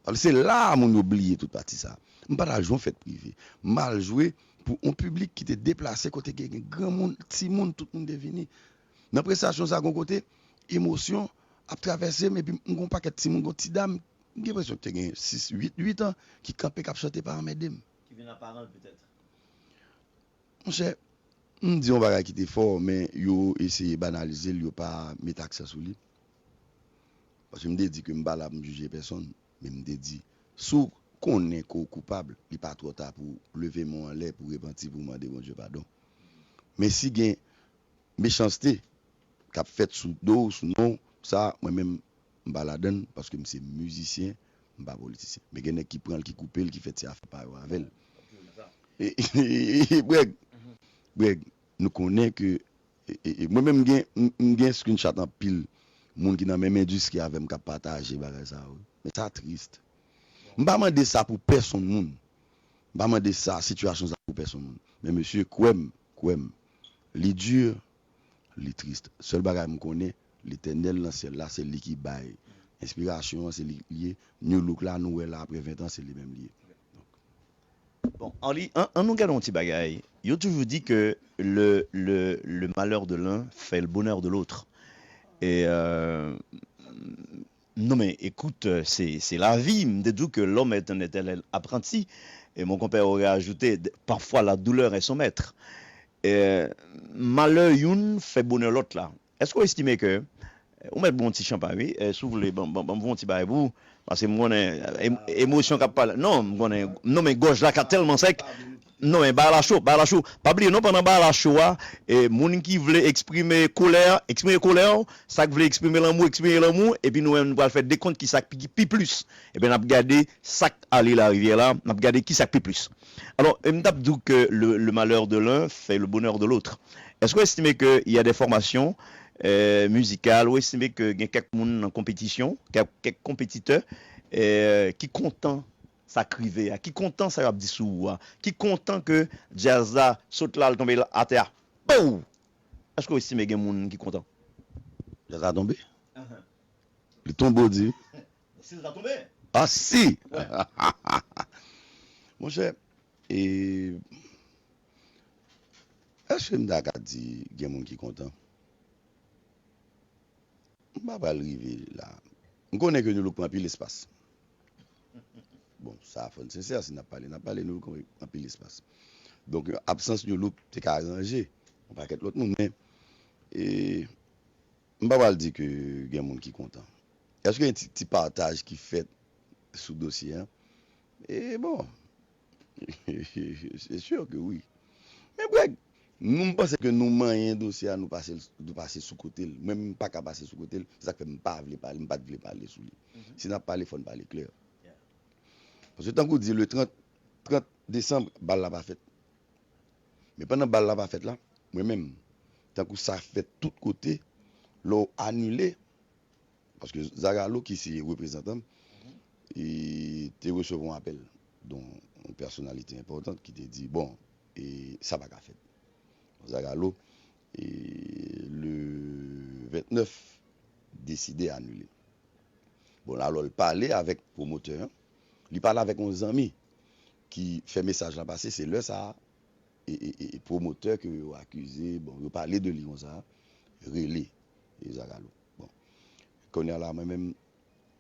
Paske se la a moun yo bliye tout pati sa. M pa t al jwe yon fèt prive. M al jwe pou yon piblik ki te deplase, kote gen, gen granmoun, timoun, tout moun te vini. Nan prestasyon sa, gon kote, emosyon ap travèse m, epi m gon pakèt timoun, gon ti dam, m gen enpresyon ki te gen sis, uit, uit an, ki kanpe, k ap chante Pa Anmède M. Ki vin aparan l petèt. Monchè, m di yon bagay ki te fò, men yo eseye banalize l, yo pa met aksan sou li. Paske m te di ke m pa la pou m jije pèsonn, men m te di, si w konnen ke w koupab, li pa twò ta pou w leve men w anlè, pou w repanti, pou w mande Bondye padon. Men si gen mechanste, k ap fèt sou do w, sou non w, sa, mwen menm, m pa ladann, paske m se mizisyen, m pa politisyen. Men gen nèg ki pran l, ki koupe l, ki fè ti afè pa yo avè l. E, e, e, e, Brèg, Brèg, nou konnen ke, e, e, e, mwen menm m gen, m, m gen screenshot anpil moun ki nan menm endistri avè m k ap pataje bagay sa yo. Men sa tris. M pa mande sa pou pèsonn moun. M pa mande sa, sitiyasyon sa pou pèsonn moun. Men mesye, kwè m, kwè m, li di, li tris. Sèl bagay m konnen, Letènèl nan syèl la, se li ki bay enspirasyon an, se li k li ye. Nu Look la, nou wè la apre ven tan, se li menm li ye. Bon, Arly, an, an nou gade yon ti bagay. Yo toujou di ke le, le, le malheur de l'un fait le bonheur de l'autre. E, euh, non, men, écoute, c'est, c'est la vie. M te di w ke l'homme est un éternel apprenti. Et mon compère aurait ajouté, parfois la douleur est son maître. E, malè youn fè bonè lòt la. Èske w estime ke, ou mèt bwè yon ti chanpay, wi, e, si w vle, ban, ban, ban m voye yon ti bagay pou ou, paske m konnen, e, emosyon k ap pale. Non, m konnen, non, men gòj la ka tèlman sèk. Non, men bagay la cho, bagay la cho. Pa bliye, non, pandan bagay la cho a, e, moun ki vle eksprime kolè, eksprime kolè w, sa k vle eksprime lanmou, eksprime lanmou, epi nou menm, nou pral fè dekont ki sa k pi, pi plis. Ebyen, n ap gade sa k ale larivyè la, n ap gade ki sa k pi plis. Alò, e, m t ap di w ke le, le malheur de l'un fait le bonheur de l'autre. Est-ce que vous estimez qu'il y a des formations euh, musicales, ou estimez ke gen kèk moun nan konpetisyon, kèk, kèk konpetitè euh, ki kontan sa k rive a, ki kontan sa y ap di sou ou a, ki kontan ke djaz la sot la, l tonbe atè a, pow! Èske w estime gen moun ki kontan? Djaz la tonbe? Li tonbe, w di? Si l ta tonbe? Ah, si! Monchè, e, èske m ta ka di gen moun ki kontan? M pa pral rive la. M konnen ke Nu Look pran anpil espas. Bon, sa fò n sensè, si n ap pale, n ap pale, Nu Look pran anpil espas. Donk, absans Nu Look te ka aranje yon pakèt lòt moun, men e, m pa pral di ke gen moun ki kontan. Èske gen ti, ti pataj ki fèt sou dosye a? E bon, se si ke wi. Men Brèg, nou, m panse ke nou manyen dosye a, nou pase, nou pase sou kote l. Mwen, m pa ka pase sou kote l. Se sa k fè m pa vle pale, m pa t vle pale sou li. Si n ap pale, fò n pale klè. Paske tankou di le trant, trant desanm, bal la pa fèt. Men pandan bal la pa fèt la, mwen menm, tankou sa fèt tout kote, lè w anile, paske Zagalo ki se reprezantan m, e te resevwa yon apèl de yon pèsonalite enpòtan ki te di, bon, e sa pa ka fèt. Zagalo, e le vennèf, deside anile. Bon, alò, l pale avèk pwomotè an, li pale avèk yon zanmi ki fè mesaj la pase, se lè sa a, e, e, e, e pwomotè ke yo akize, bon, yo pale de li konsa, rele e Zagalo. Bon, kounye a la, mwen menm,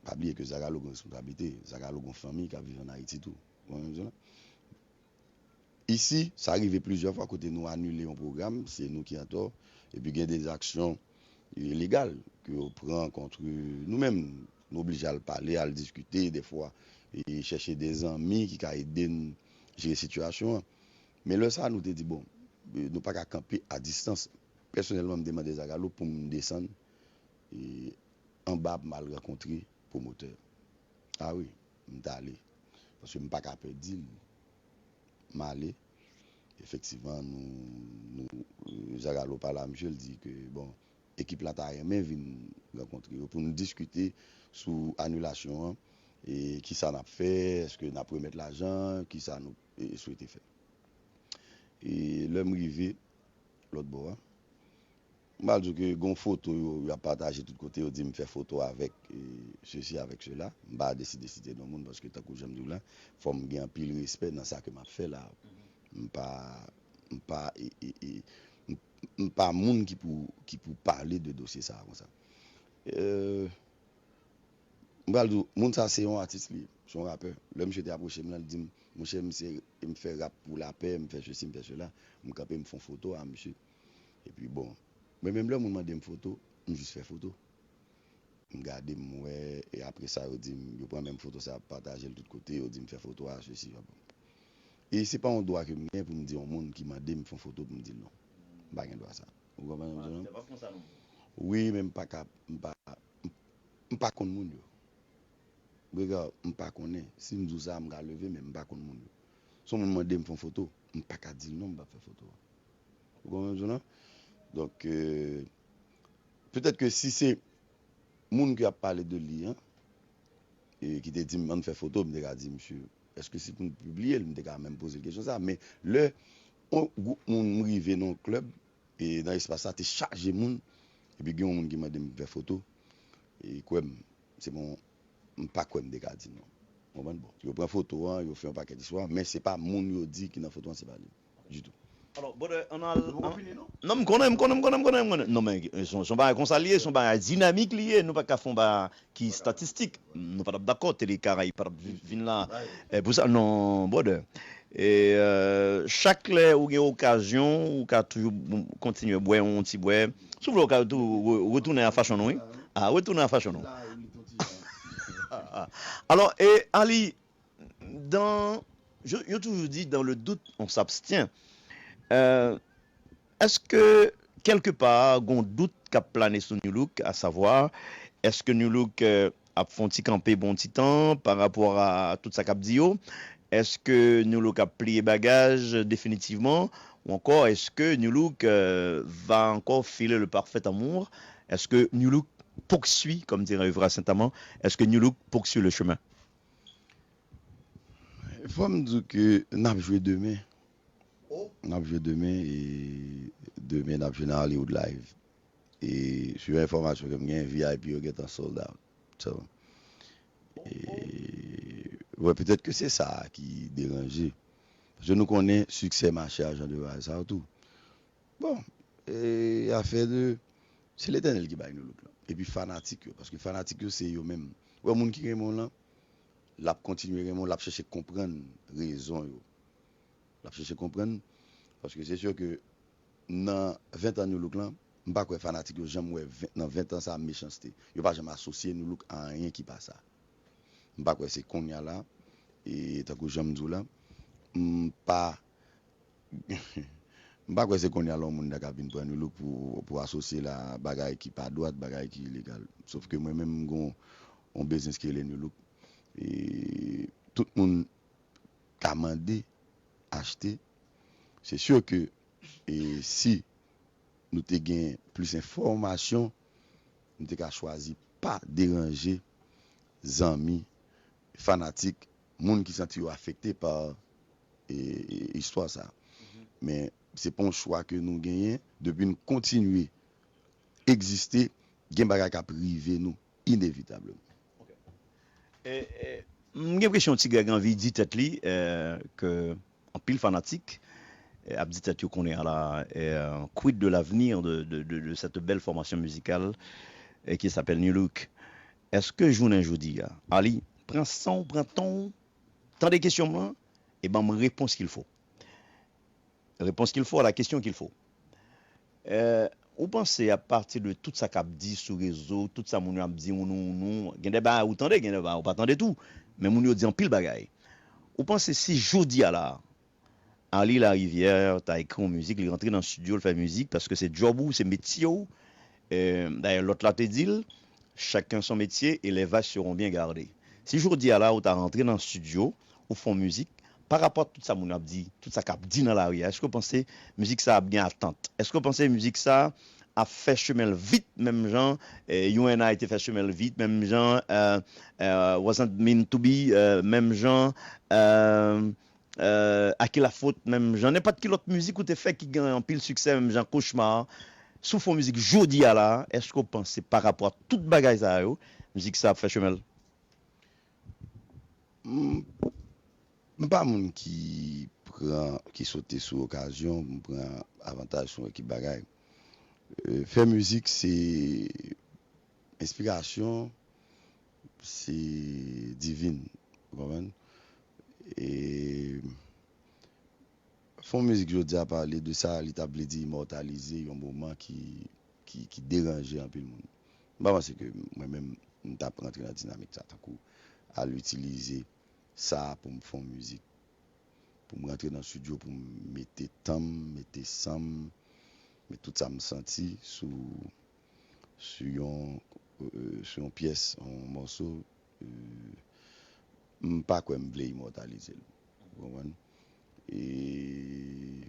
pa bliye ke Zagalo gen responsablite, Zagalo gen fanmi k ap viv ann Ayiti tou. Ou konprann sa m di w la? Isi, sa rive plizyè fwa kote nou anile yon pwogram, se nou ki antò, epi gen de aksyon e, legal ke yo pran kont nou menm. Nou oblije al pale, al diskite, dèfwa, e chèche de zanmi ki ka ede n jere sitiyasyon an. Men lè sa a, nou te di, bon, e, nou pa ka kanpe a distans. Pèsonèlman, m te mande Zagalo pou m desann e, anba pou m al rankontre pwomotè. A wi, m t ale. Paske m pa ka pèdi l. M ale. Efektivman, nou, nou, e, Zagalo pale a misye, l di ke, bon, ekip la ta renmen vin rankontre yo pou nou diskite sou anilasyon an, e kisa n ap fè, èske n ap remèt lajan, kisa nou, e, swete fè. E lè m rive lòt bò a, m pral di w ke gen yon foto yo, y ap pataje tout kote, yo di m fè foto avèk, e, sesi, avèk sela. M pa deside site non moun, paske tankou jan m di w la, fò m gen anpil respè nan sa ke m ap fè la. M pa, m pa, e, e, e, m, m pa moun ki pou, ki pou pale de dosye sa a konsa. E, m pral di w, moun sa se yon atis li ye, se yon rapè. Lè misye te apwoche m lan, li di m, monchè, m se, m fè rap pou lapè, m fè sesi, m fè sela. M kanpe, m fè yon foto a misye. Epi bon, mwen menm lè moun mande m foto, m jis fè foto. M gade, m wè, e apre sa, yo di m, yo pran menm foto sa, pataje l tout kote, yo di m fè foto a, sesi, pa bon. E se pa yon dwa ke m gen pou m di yon moun ki mande m fè yon foto pou m di l non. M pa gen dwa sa. Ou konprann sa m di w lan? Wi, men m pa ka, m pa, m pa konn moun yo. Brega, m pa konnen. Si m di w sa, m ka leve, men m pa konn moun yo. Si yon moun mande m fè yon foto, m pa ka di l non, m p ap fè foto a. Ou konprann sa m di w la? Donk, euh, petèt ke si se moun ki ap pale de li an, e ki te di m, "Ann fè foto," m te ka di, "Mesye, èske se pou n pibliye l?" M te ka menm poze l kesyon sa. Men lè yon gwoup moun m rive nan yon klèb, e nan espas la te chaje moun, epi gen yon moun ki mande m fè foto, e kwè m, se bon, m pa kwè m te ka di non. Konprann? Bon, yo pran foto an, yo fè yon pakèt istwa, men se pa moun yo di ki nan foto an, se pa li ditou. Alò, brother, ann al. Nou poko fini, non? Non, m konnen, m konnen, m konnen, m konnen, m konnen. Non, men, eh, se yon, se yon bagay konsa li ye, se yon bagay dinamik li ye, nou pa ka fè yon bagay ki statistik. Nou pa t ap dakò, Tele Karayib pa t ap vi- vin la. Eh, pou sa, non, brother. E, euh, chak lè ou gen okazyon, ou ka toujou, bon, kontinye bwè yon ti bwè. Si w vle, ou ka tou re- retounen a fachon nou, wi. Ah, retounen a fachon nou. Alò, e, Ali, dans, je- yo toujou di, dans le doute, on s'abstient. Euh, èske, kèlkepa, gon dout k ap plane sou Nu Look, à savoir, èske Nu Look, euh, ap fè yon ti kanpe bon ti tan pa rapò a tout sa k ap di yo? Èske Nu Look ap pliye bagaj definitivman? Ou ankò, èske Nu Look, euh, va encore filer le parfait amour? Èske Nu Look poursuit, comme dirait Evra Saint-Amand, èske Nu Look poursuit le chemin? Fò m di w ke n ap jwe demen. N ap jwe demen, e demen n ap jwe nan Hollywood Live. E sou yon enfòmasyon ke m gen, V I P yo gentan sold out. So, e, wè, petèt ke se sa ki deranje. Paske nou konnen siksè mache a jan de bagay sa yo tou. Bon, e afè de, se Letènèl ki bay Nou Look lan. Epi fanatik yo, paske fanatik yo se yo menm. Ou wè moun ki renmen w lan, l ap kontinye renmen w, l ap chèche konprann rezon yo. L ap chèche konprann, paske se si ke nan ven tan Nou Look lan, m pa kwè fanatik yo janm wè ven- nan ven tan sa mechanste. Yo pa janm asosye Nou Look a anyen ki pa sa. M pa kwè se kounye a la, e tankou jan m di w la, m pa, m pa kwè se kounye a la yon moun ta ka vin pran Nou Look pou, pou asosye l a bagay ki pa dwat, bagay ki ilegal. Sof ke mwen menm, m gon yon biznis ki rele Nou Look. E tout moun ka mande, achte, se si ke, e si nou te gen plis enfòmasyon, nou te ka chwazi pa deranje zanmi, fanatik, moun ki santi yo afekte pa, e, e, istwa sa. Men se pa yon chwa ke nou genyen, depi n kontinye egziste, gen bagay k ap rive nou inevitableman. Ok. E, e, m gen enpresyon Ti Greg anvi di tèt li, e, ke anpil fanatik, e, ap di tèt yo kounye a la, e, quid de l'avenir de, de, de, de cette belle formation musicale, e, qui s'appelle Nu Look? Èske jounen jodi a, Ali, pran san w, pran tan w, tande kesyon m lan, e ban m repons qu'il faut. Réponse qu'il faut à la question qu'il faut. Euh, ou panse, apati de tout sa k ap di sou rezo, tout sa moun yo ap di, ou nou, ou nou, gen de bagay ou tande, gen de bagay ou pa tande tou, men moun yo di anpil bagay. Ou panse si jodi a la, Arly Larivière ta ekri yon mizik, li rantre nan estidyo, l fè mizik, paske se djòb ou, se metye w. Euh, dayè, lòt la te di l, chacun son métier et les vaches seront bien gardées. Si jodi a la, ou ta rantre nan estidyo, ou fè yon mizik, pa rapò a tout sa moun ap di, tout sa k ap di nan lari a, èske w panse mizik sa ap gen atant? Èske w panse mizik sa ap fè chemen l vit, menm jan, eh, U N I te fè chemen l vit, menm jan, eh, eh, Wasn't Meant to Be, eh, menm jan, eh, eh, Akilafot, menm jan, nenpòt ki lòt mizik ou te fè ki gen anpil siksè, menm jan Cauchemar, si w fè yon mizik jodi a la, èske w panse pa rapò a tout bagay sa yo, mizik sa ap fè chemen l? M, m pa moun ki pran, ki sote sou okazyon, m pran avantaj sou yon ekip bagay. Euh, fè mizik se enspirasyon, se divin, ou konprann? E fè yon mizik jodi a pale de sa li t ap vle di imòtalize yon moman ki, ki, ki deranje anpil moun. M pa panse ke mwen menm, m t ap rantre nan dinamik sa, tankou al itilize sa pou m fè yon mizik. Pou m rantre nan estidyo, pou m mete tan m, mete san m, met tout sa m santi sou, sou yon, euh, sou yon pyès, yon mòso, euh, m pa kwè m vle imòtalize l. Ou konprann? E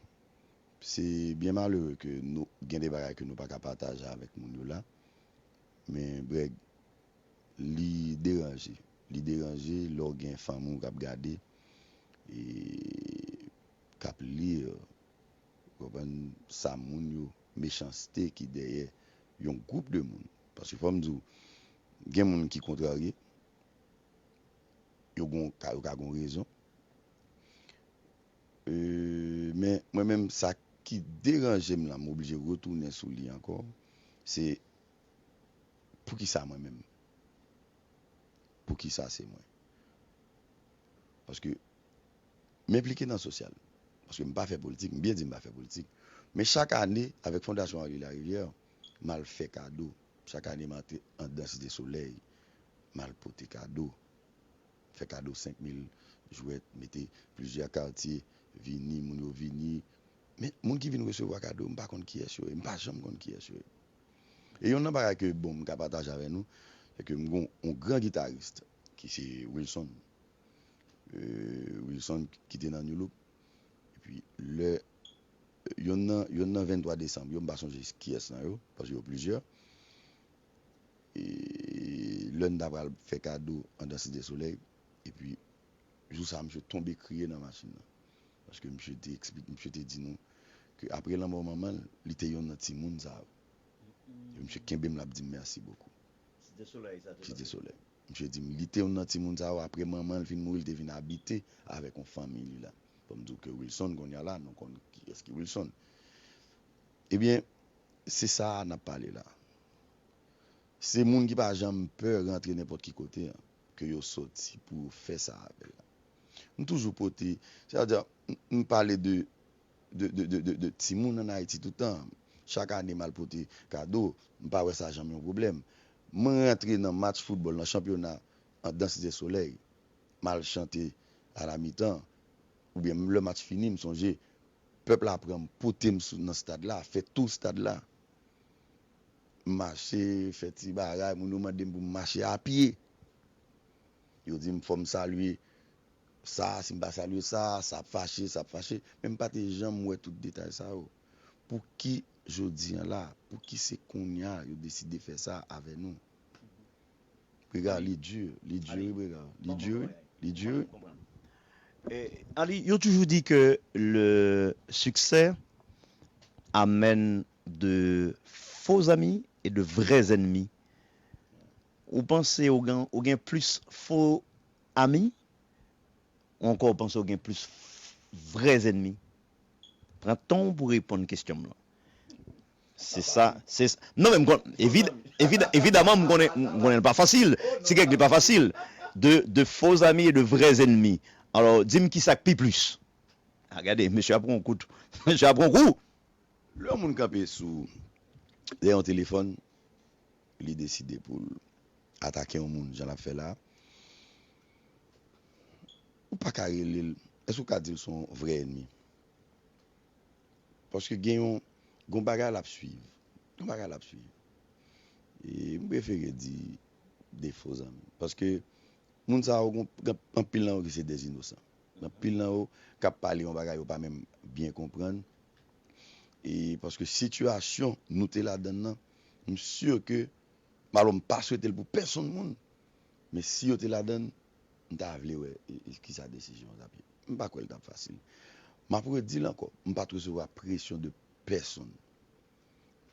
se byen malere ke nou gen de bagay ke nou pa ka pataje avèk moun yo la. Men Brèg, li deranje. Li deranje lè w gen fanmi w k ap gade, e k ap li, ou konprann, sa moun yo, mechanste ki dèyè yon gwoup de moun. Paske fò m di w, gen moun ki kontrarye, yo gon, ka, yo ka gon rezon. Euh, men mwen menm, sa ki deranje m la, m oblije retounen sou li ankò, se poukisa mwen menm? Poukisa se mwen? Paske m enplike nan sosyal. Paske m pa fè politik, m byen di m pa fè politik. Men chak ane, avèk Fondasyon Arly Larivière, m al fè kado. Chak ane, m antre anndan Site Solèy, m al pote kado. Fè kado senk mil jwèt, mete plizyè katye, vini, moun yo vini. Men moun ki vin resevwa kado, m pa konn kiyès yo ye, m pa janm konn kiyès yo ye. E yonn nan bagay ke, bon, m ka pataje avè nou, se ke m gon yon gran gitaris ki se Wilson. Euh, Wilson ki te nan Nu Look. Epi lè yonn nan, yonn nan venntwa desanm yo, m pa sonje kiyès nan yo, paske yo plizyè. E lè n ta pral fè kado anndan Site Solèy, epi jou sa a, misye tonbe kriye nan machin nan. Paske misye te eksplike, misye te di nou ke apre lanmò manman l, li te yonn nan timoun sa yo. E misye kenbe m, l ap di m mèsi bokou. Site Solèy sa te Site Solèy. Misye di m, li te yonn nan timoun sa yo, apre manman l fin mouri, li te vin abite avèk yon fanmi li la. Fò m di w ke Wilson, kounye a la, nou konn kiyès ki Wilson. Ebyen, se sa a n ap pale la. Se moun ki pa janm pè rantre nenpòt ki kote an, ke yo soti pou yo fè sa avè l la. M toujou pote, sètadi, m, m pale de, de, de, de, de, de timoun ann Ayiti toutan. Chak ane, m al pote kado, m pa wè sa janm yon pwoblèm. Mwen rantre nan match foutbòl, nan chanpyona, anndan Site Solèy, m al chante alamitan, oubyen lè match fini, m sonje, pèp la pran m, pote m sou, nan stad la, fè tou stad la. M mache, fè ti bagay, moun yo mande m pou m mache a pye. Yo di m fò m salye sa, si m pa salye sa, sa ap fache, sa ap fache. Men m pa te janm wè tout detay sa yo. Pouki jodi a la, pouki se kounye a yo deside fè sa avè nou? Brega, li di, li di, wi, Brega. Li di, wi, li di, wi. Eh, Ali, yo toujou di ke le succès amène de faux amis et de vrais ennemis. Ou panse ou gen, ou gen plis fo ami, ou ankò ou panse ou gen plis vrè zènmi? Pran tan w pou reponn kesyon m lan. Se sa, se sa. Non, men m konn, evid, evid, evidaman, m konnen, m konnen l pa fasil. Ti kèk li pa fasil. De, de faux amis et de vrais ennemis. Alò, di m kisa k pi plis? A, gade, mesye a pran yon kout. Mesye a pran yon kou. Lè yon moun kanpe sou dèyè yon telefòn, li deside pou l atake yon moun jan l ap fè la, ou pa ka rele l, èske ou ka di l se yon vrè ènmi? Paske gen yon, gen yon bagay l ap swiv. Gen yon bagay l ap swiv. E m prefere di de fo zanmi. Paske moun sa yo, gen, gen anpil nan yo ki se dèzinosan. Gen anpil nan yo k ap pale yon bagay yo pa menm byen konprann. E paske sitiyasyon nou te ladann nan, m si ke, alò m pa swete l pou pèsonn moun, men si yo te ladann, m ta vle wè e, e, kisa desizyon an t ap ye. M pa kwè l t ap fasil. M ap redi l ankò, m pa t resevwa presyon de pèsonn.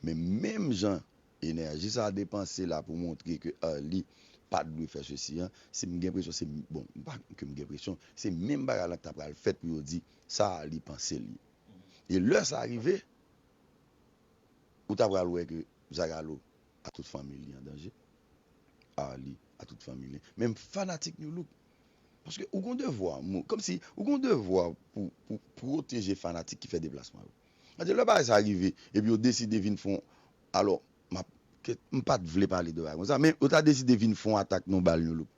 Men menm jan enèji sa a depanse la pou montre ke Arly pa t dwe fè sesi an, si m gen presyon, se, bon, m pa ke m gen presyon, se menm bagay la ki ta pral fèt pou yo di sa Arly panse l ye. E lè sa rive, ou ta pral wè ke Zagalo a tout fanmi li an danje. Arly a tout fanmi li. Menm fanatik New Look. Paske ou gon devwa, mo, kòmsi ou gon devwa pou, pou pwoteje fanatik ki fè deplasman yo. Sètadi lè bagay sa rive, epi yo deside vin fè yon, alò, m ap, ke, m pa t vle pale de bagay konsa, men yo ta deside vin fè yon atak nan bal New Look.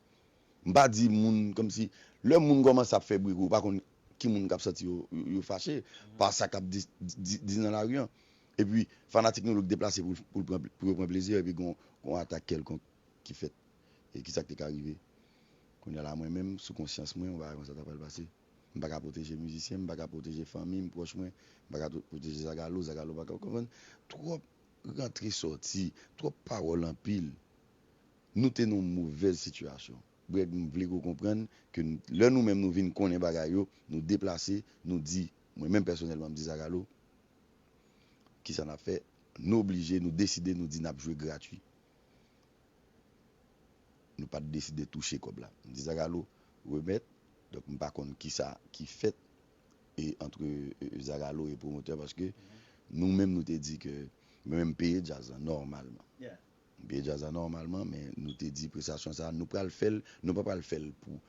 M pa di moun, kòmsi, lè moun kòmanse ap fè bri kou, ou pa konn ki moun k ap santi yo, yo, yo fache, pa sa k ap di, di, di nan lari an. Epi, fanatik nou yo k deplase pou, pou, l pran, pou yo pran plezi, epi gon, gon atak kèlkonk ki fèt. E kisa k te ka rive? Kounye a la, mwen menm, sou konsyans mwen, yon bagay konsa ta pral pase. M pa ka pwoteje mizisyen, m pa ka pwoteje fanmi m, pwòch mwen, m pa ka to-, pwoteje Zagalo, Zagalo pa ka, w konprann? Twòp rantre sòti, twòp pawòl anpil. Nou te nan yon movèz sitiyasyon. Brèg, m vle ke w konprann ke n-, lè nou menm nou vin konnen bagay yo, nou deplase, nou di, mwen menm pèsonèlman, m di Zagalo, kisa n ap fè? Nou oblije, nou deside, nou di n ap jwe gratwi. Nou pa t deside touche kòb la. M di Zagalo, remèt. Donk, m pa konn kisa ki fèt e antre, e, Zagalo e pwomotè, paske nou menm, nou te di ke mwen menm, m peye djaz la nòmalman. M peye djaz la nòmalman, men nou te di prestasyon sa a, nou pral fè l, nou pa pral fè l pou,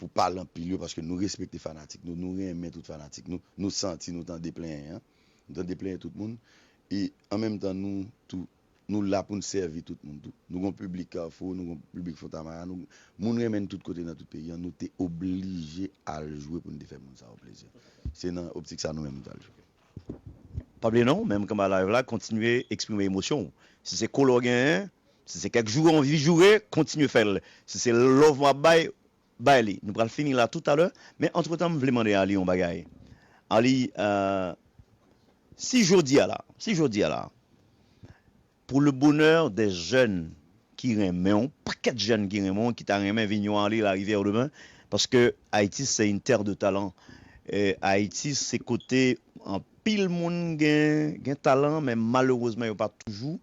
pou pale anpil yo, paske nou respekte fanatik nou, nou renmen tout fanatik nou, nou santi, nou tande plenyen an, nou tande plenyen tout moun, e an menm tan, nou tou, nou la pou n sèvi tout moun tou. Nou gon piblik Kafou, nou gon piblik Fontamara, nou, moun renmen n tout kote nan tout peyi an, nou te oblije al jwe pou n te fè moun sa yo plezi. Se nan optik sa nou menm nou t al jwe. Pa bliye non, menm kanba live la, kontinye eksprime emosyon w. Si se kolè w genyen, si se kèk jou w anvi joure, kontinye fè l. Si se love w ap bay, bay li. Nou pral fini la toutalè, men antretan, m vle mande Arly yon bagay. Arly, euh, si jodi a la, si jodi a la, pour le bonheur des jeunes ki renmen w, pakèt jèn ki renmen w, ki ta renmen vin yon Arly Larivière demen, paske Ayiti, c'est une terre de talent. E Ayiti, se kote anpil moun gen, gen talan, men malerezman, yo pa toujou,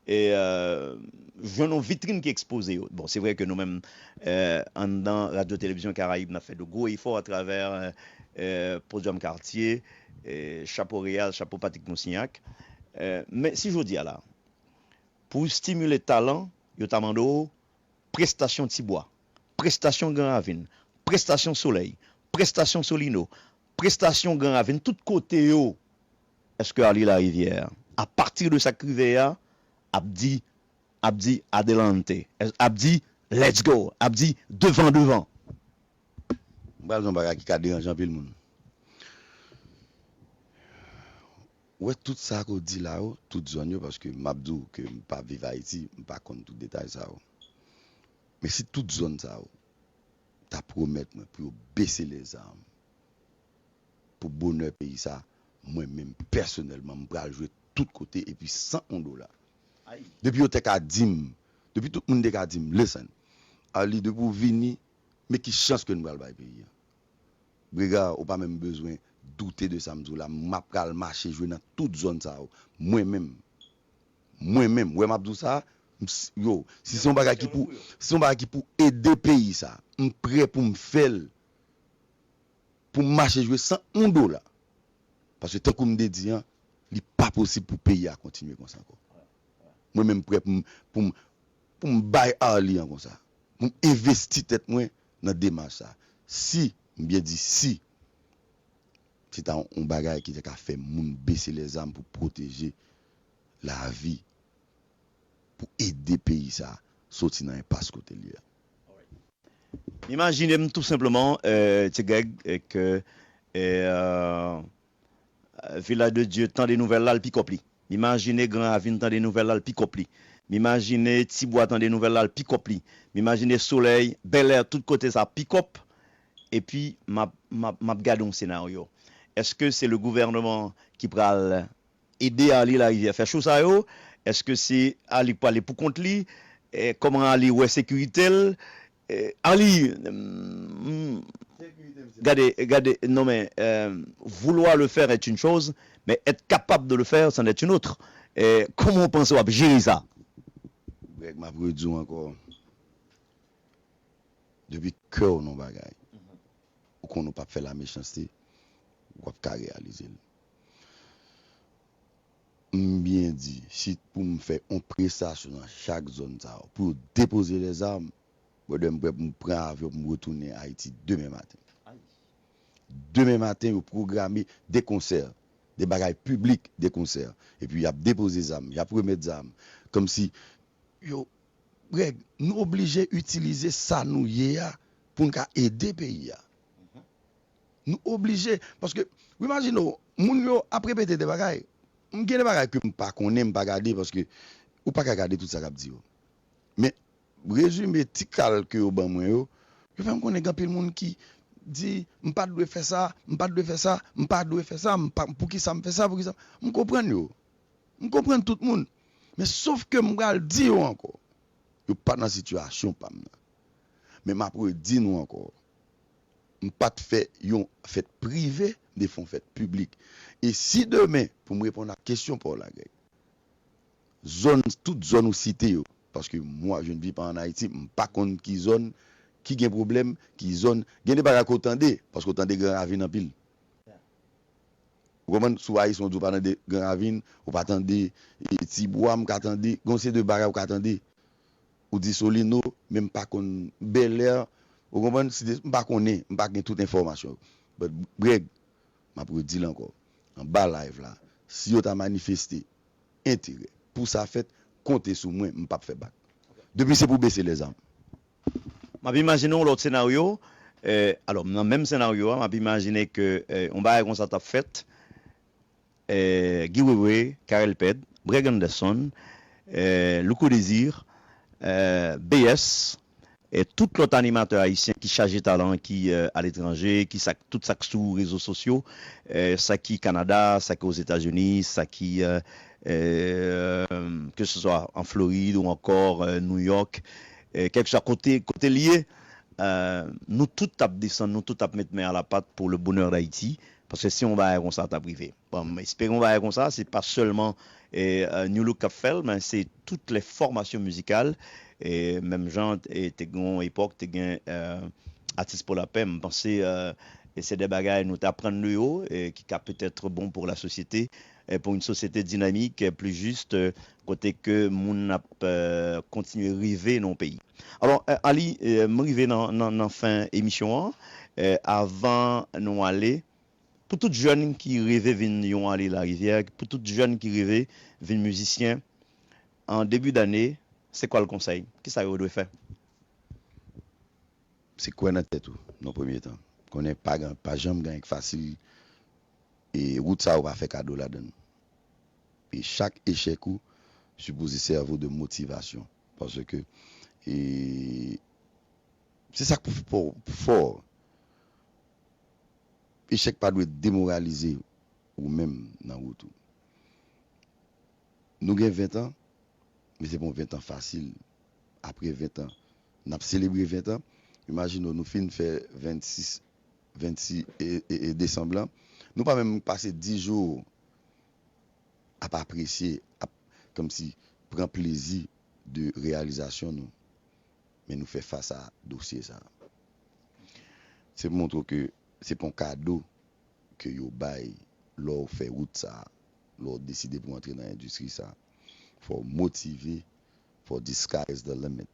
e, euh, jwenn yon vitrin ki ekspoze yo. Bon, se vre ke nou menm, euh, anndan Radyo Televizyon Karayib, n ap fè de gwo efò atravè, euh, euh, Podium Quartier, euh, chapo Réal, chapo Patrick Moussignac. Euh, men si jodi a la, pou w estimile talan, yo ta mande w prestasyon Tibwa, prestasyon Gran Ravin, prestasyon Solèy, prestasyon Solino, prestasyon Gran Ravin, tout kote yo, èske Arly Larivière, apati de sa k rive a, ap di, ap di adelante, ap di let's go, ap di devan, devan? M pral di yon bagay ki ka deranje anpil moun. Ou wè tout sa ke w di la yo, tout zòn yo, paske m ap di w ke m pa viv Ayiti, m pa konn tout detay sa yo. Men si tout zòn sa yo ta pwomèt mwen pou yo bese lèzam pou bonè peyi sa, mwen menm pèsonèlman, m pral jwe tout kote epi san yon dola. Depi yo te ka di m, depi tout moun te ka di m, listen, Arly, depi w vini, men ki chans ke n pral bay peyi a. Brega, ou pa menm bezwen doute de sa m di w la. M ap pral mache jwe nan tout zòn sa yo. Mwen menm. Mwen menm. Wè m ap di w sa, m s-, yo, si se yon bagay ki pou, si se yon bagay ki pou ede peyi sa, m prè pou m fè l. Pou m mache jwe san yon dola. Paske tankou m te di an, li pa posib pou peyi a kontinye konsa ankò. Mwen menm prè pou m, pou m, pou m bay Arly an konsa. Pou m envesti tèt mwen nan demach sa. Si, m byen di si, se ta yon bagay ki te ka fè moun bese lèzam pou pwoteje lavi, pou ede peyi sa soti nan enpas kote l ye a. M imajine m tou senpleman, euh, Ti Greg, euh, ke, euh, Vilaj de Dye tande nouvèl la, l pikòp li. M imajine Gran Ravin tande nouvèl la, l pikòp li. M imajine Tibwa tande nouvèl la, l pikòp li. M imajine Solèy, Bèlè, tout kote sa pikòp. Epi, m ap, m ap, m ap gade yon senaryo. Èske se le gouvènman ki pral ede Arly Larivière fè cho sa yo? Èske se Arly k prale pou kont li? E, kòman Arly wè sekirite l? E, Arly, mm, gade, gade, non men, euh, vouloir le faire est une chose, mais être capable de le faire, c'en est une autre. E, kòman w panse w ap jere sa? Greg, m ap redi w ankò. Depi kè w nan bagay, ou konnen w p ap fè la mechanste, w ap ka reyalize l. M byen di, si pou m fè yon prestasyon nan chak zòn sa yo, pou yo depoze lèzam, brother, m prè pou m pran avyon pou m retounen Ayiti demen maten. Demen maten, yo pwograme de konsè, de bagay piblik, de konsè. Epi y ap depoze zam, y ap remèt zam. Kòmsi yo, Greg, nou oblije itilize sa nou ye a pou n ka ede peyi a. Nou oblije, paske, w imajine w, moun yo ap repete de bagay. M gen de bagay ke m pa konnen, m pa gade, paske ou pa ka gade tout sa k ap di yo. Men, rezime ti kal ke yo ban mwen yo, yo fè m konnen gen anpil moun ki di, "M pa t dwe fè sa, m pa t dwe fè sa, m pa t dwe fè sa, m pa, poukisa m fè sa, poukisa?" M konprann yo. M konprann tout moun. Men sof ke m pral di yo ankò. Yo pa nan sitiyasyon pa m nan. Men m ap redi nou ankò. M pa t fè yon fèt prive, m te fè yon fèt piblik. E si demen, pou m reponn ak kesyon pa w la, Greg, zòn, tout zòn ou site yo, paske mwa, je ne vis pas en Haïti, m pa konn ki zòn ki gen pwoblèm, ki zòn, gen de bagay ke w tande, paske w tande Gran Ravin anpil. Ou konprann? Si w Ayisyen, w di w pa tande Gran Ravin, ou pa tande, e, Tibwa, m ka tande, gen yon seri de bagay ou ka tande. Ou di Solino, men m pa konn Bèlè, ou konprann? Si de, m pa konnen, m pa gen tout enfòmasyon yo. But, Greg, m ap redi l ankò, anba live la, si yo ta manifeste enterè pou sa fèt, konte sou mwen, m p ap fè bak. Depi se pou bese lèzam. M ap imajine yon lòt senaryo. Eh, alò, nan menm senaryo a, m ap imajine ke eh, yon bagay konsa t ap fèt. Eh, Guy Wewe, Carel Pèd, Breg Anderson, eh, Louko Désir, eh, B S, e tout lòt animatè ayisyen ki chaje talan, ki eh, aletranje, ki sa, tout sa k sou rezo sosyo, eh, sa ki Kanada, sa ki Ozetazini, sa ki eh, eh, ke se swa an Florid ou ankò eh, New York, eh, kèlkeswa kote, kote l ye, eh, nou tout t ap desann, nou tout t ap met men a la pat pou le bonheur d'Haïti, paske si yon bagay konsa t ap rive. Bon, m espere yon bagay konsa, se pa sèlman eh, eh, New Look k ap fè l, men se tout lè fòmasyon mizikal, eh, menm jan eh, te gen yon epòk, te gen eh, atis pou lapè, m panse eh, e se de bagay nou t aprann de yo, eh, ki ka petèt bon pou la sosyete, eh, pou yon sosyete dinamik, eh, pli jis, eh, kote ke moun ap eh, kontinye rive nan yon peyi. Alò, eh, Ali, eh, m rive nan, nan, nan fen emisyon an. Eh, avan nou ale, pou tout jèn ki reve vin yon Ali Larivière, pou tout jèn ki reve vin mizisyen, an debi dane, se kwa l konsèy? Kisa yo dwe fè? Se kwè nan tèt ou, nan premye tan. Konnen pa, pa janm gen anyen k fasil, e wout sa yo pa fè kado ladan l. E chak echèk ou sipoze sèvi w de motivasyon. Paske e, se sa k pou fè w fò. Echèk pa dwe demoralize ou menm nan wout ou. Nou gen ven tan, men se pa yon ven tan fasil. Apre ven tan, n ap selebre ven tan. Imajine w, nou fin fè vennsis, vennsis e, e, e desanm lan. Nou pa menm pase dis jou ap apresye, ap kòmsi pran plezi de reyalizasyon nou. Men nou fè fas a dosye sa. Se pou montre w ke se pa yon kado ke yo bay lè w fè wout sa, lè w deside pou w antre nan endistri sa. Fò w motive, fò w di sky is the limit.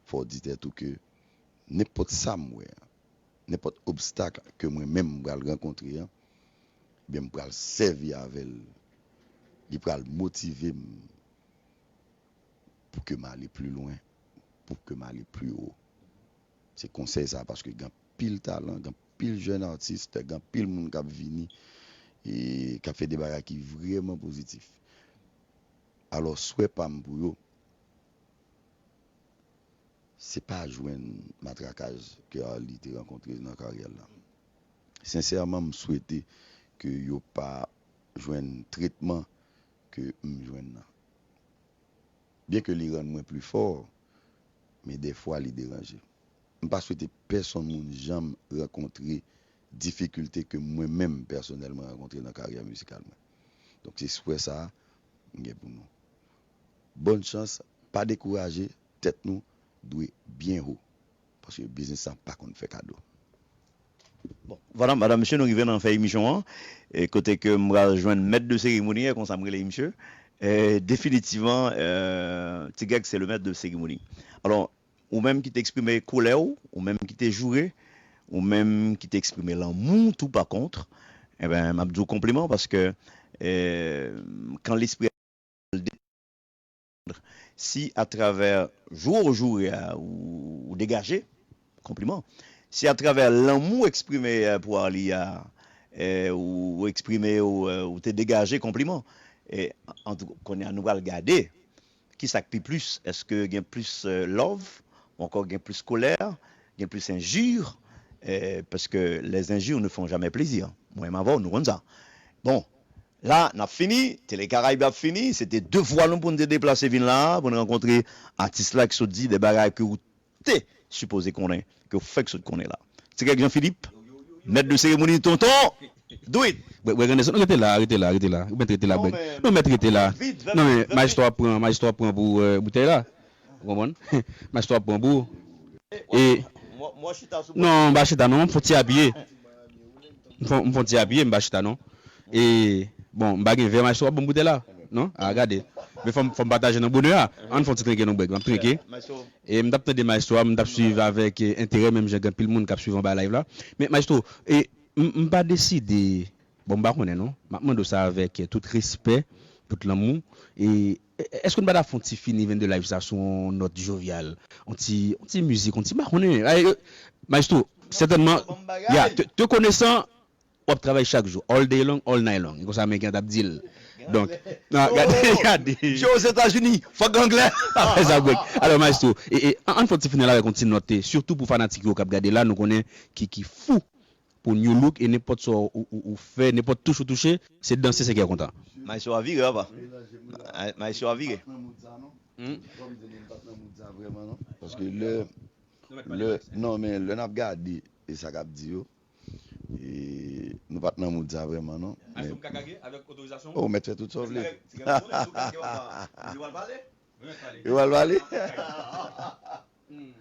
Fò w di tèt ou ke nenpòt sa m wè a, nenpòt obstak ke mwen menm m pral rankontre an, ebyen m pral sèvi avè l. Li pral motive m pou ke m ale pli lwen, pou ke m ale pli wo. Se konsèy sa, paske gen anpil talan, gen anpil jèn atis, gen anpil moun k ap vini e k ap fè de bagay ki vrèman pozitif. Alò, swè pa m pou yo, se pa jwenn matrakaj ke Arly te rankontre nan karyè l la. Sensèman, m swete ke yo pa jwenn tretman ke m jwenn nan. Byenke li rann mwen pli fò, men dèfwa li deranje. M pa swete pèsonn moun janm rankontre difikilte ke mwen menm pèsonèlman rankontre nan karyè mizikal mwen. Donk se swè sa a m gen pou nou. Bòn chans, pa dekouraje, tèt nou dwe byen wo. Paske biznis sa pa konn fè kado. Bon, vwala, madanm, mesye, nou rive nan fen emisyon an. E kote ke m pral jwenn mèt de seremoni, e konsa m rele misye. E, definitivman, e, Ti Greg, se le mèt de seremoni. Alò, ou menm ki te eksprime kolè w, ou menm ki te joure, ou menm ki te eksprime lanmou tou pa kont, enben, m ap di w konpliman paske, e, kan lespri si atravè jou w joure a ou, ou degaje, konpliman. Si atravè lanmou eksprime pou Arly a, eh, ou eksprime, ou, eh, ou te degaje konpliman. E, antouka, kounye a nou pral gade ki sa k pi plis. Èske gen plis, eh, love, ou ankò gen plis kolè, gen plis enji? Eh, paske les injures ne font jamais plaisir. Mwen menm avè w, nou konn sa. Bon, la, n ap fini, Tele Karayib ap fini, se te devwa nou pou n te deplase vin la, pou n rankontre atis la ki sot di de bagay ke ou te sipoze konnen, ke w fèk sot konnen la. Ti Greg Jean Philippe, mèt de seremoni, tonton, do it! Bwè, bwè, Grandèz, non, rete la, rete la, rete la. Ou mèt rete la, Bwè. Non, mèt rete la. Non, men, majistwa ap pran, majistwa ap pran pou, eh, boutèy la. Ou konprann? Majistwa ap pran pou. E, non, m pa chita, non, m fon ti apiye. M fon, m fon ti apiye, m pa chita, non. E, bon, m pa gen vè, majistwa ap ban m boutèy la. Non? A, gade. Men fò m, fò m pataje nan bonè a. Ann fon ti trenke non, Bwè. M ap trenke. E m t ap tande majistwa, m t ap swiv avèk, eh, enterè, menm jan gen anpil moun k ap swiv anba live la. Men majistwa, e m, m pa deside, bon, m pa konnen non. M ap mande w sa avèk, eh, tout respè, tout lanmou. E, e, èske n pa ta fè yon ti fini venn de live sa sou yon nòt jovyal? Yon ti, yon ti mizik, yon ti, m pa konnen. Ay, eh, majistwa, sètènman, ya, te, te konesan, w ap travay chak jou, all day long, all night long. E konsa Ameriken t ap di l. Donk, nan, gade, gade. Joe Ozetazini, fòk anglè. Apre sa, Bwè. Alò, maestro, e, e, an, ann fè yon ti final avèk yon ti nòt, e, sitou pou fanatik yo k ap gade la, nou konnen ki, ki fou pou New Look, e nenpòt sa w, ou, ou, ou fè, nenpòt touch ou touche, se danse, se kè kontan. Maestro a vire, papa. Ma-, maestro a vire. Hmm? Paske lè, lè, non, men lè n ap gade, e sa k ap di yo, e, nou pa t nan mood sa vrèman, non. Maestro, m ka kage avèk otorizasyon? Oh, ou mèt fè tout sa w vle. Ti Greg, Ti Greg, ou konnen, si w kage, w ap pa, ou di w al pale? Ou mèt pale. Ou al pale? Hmm.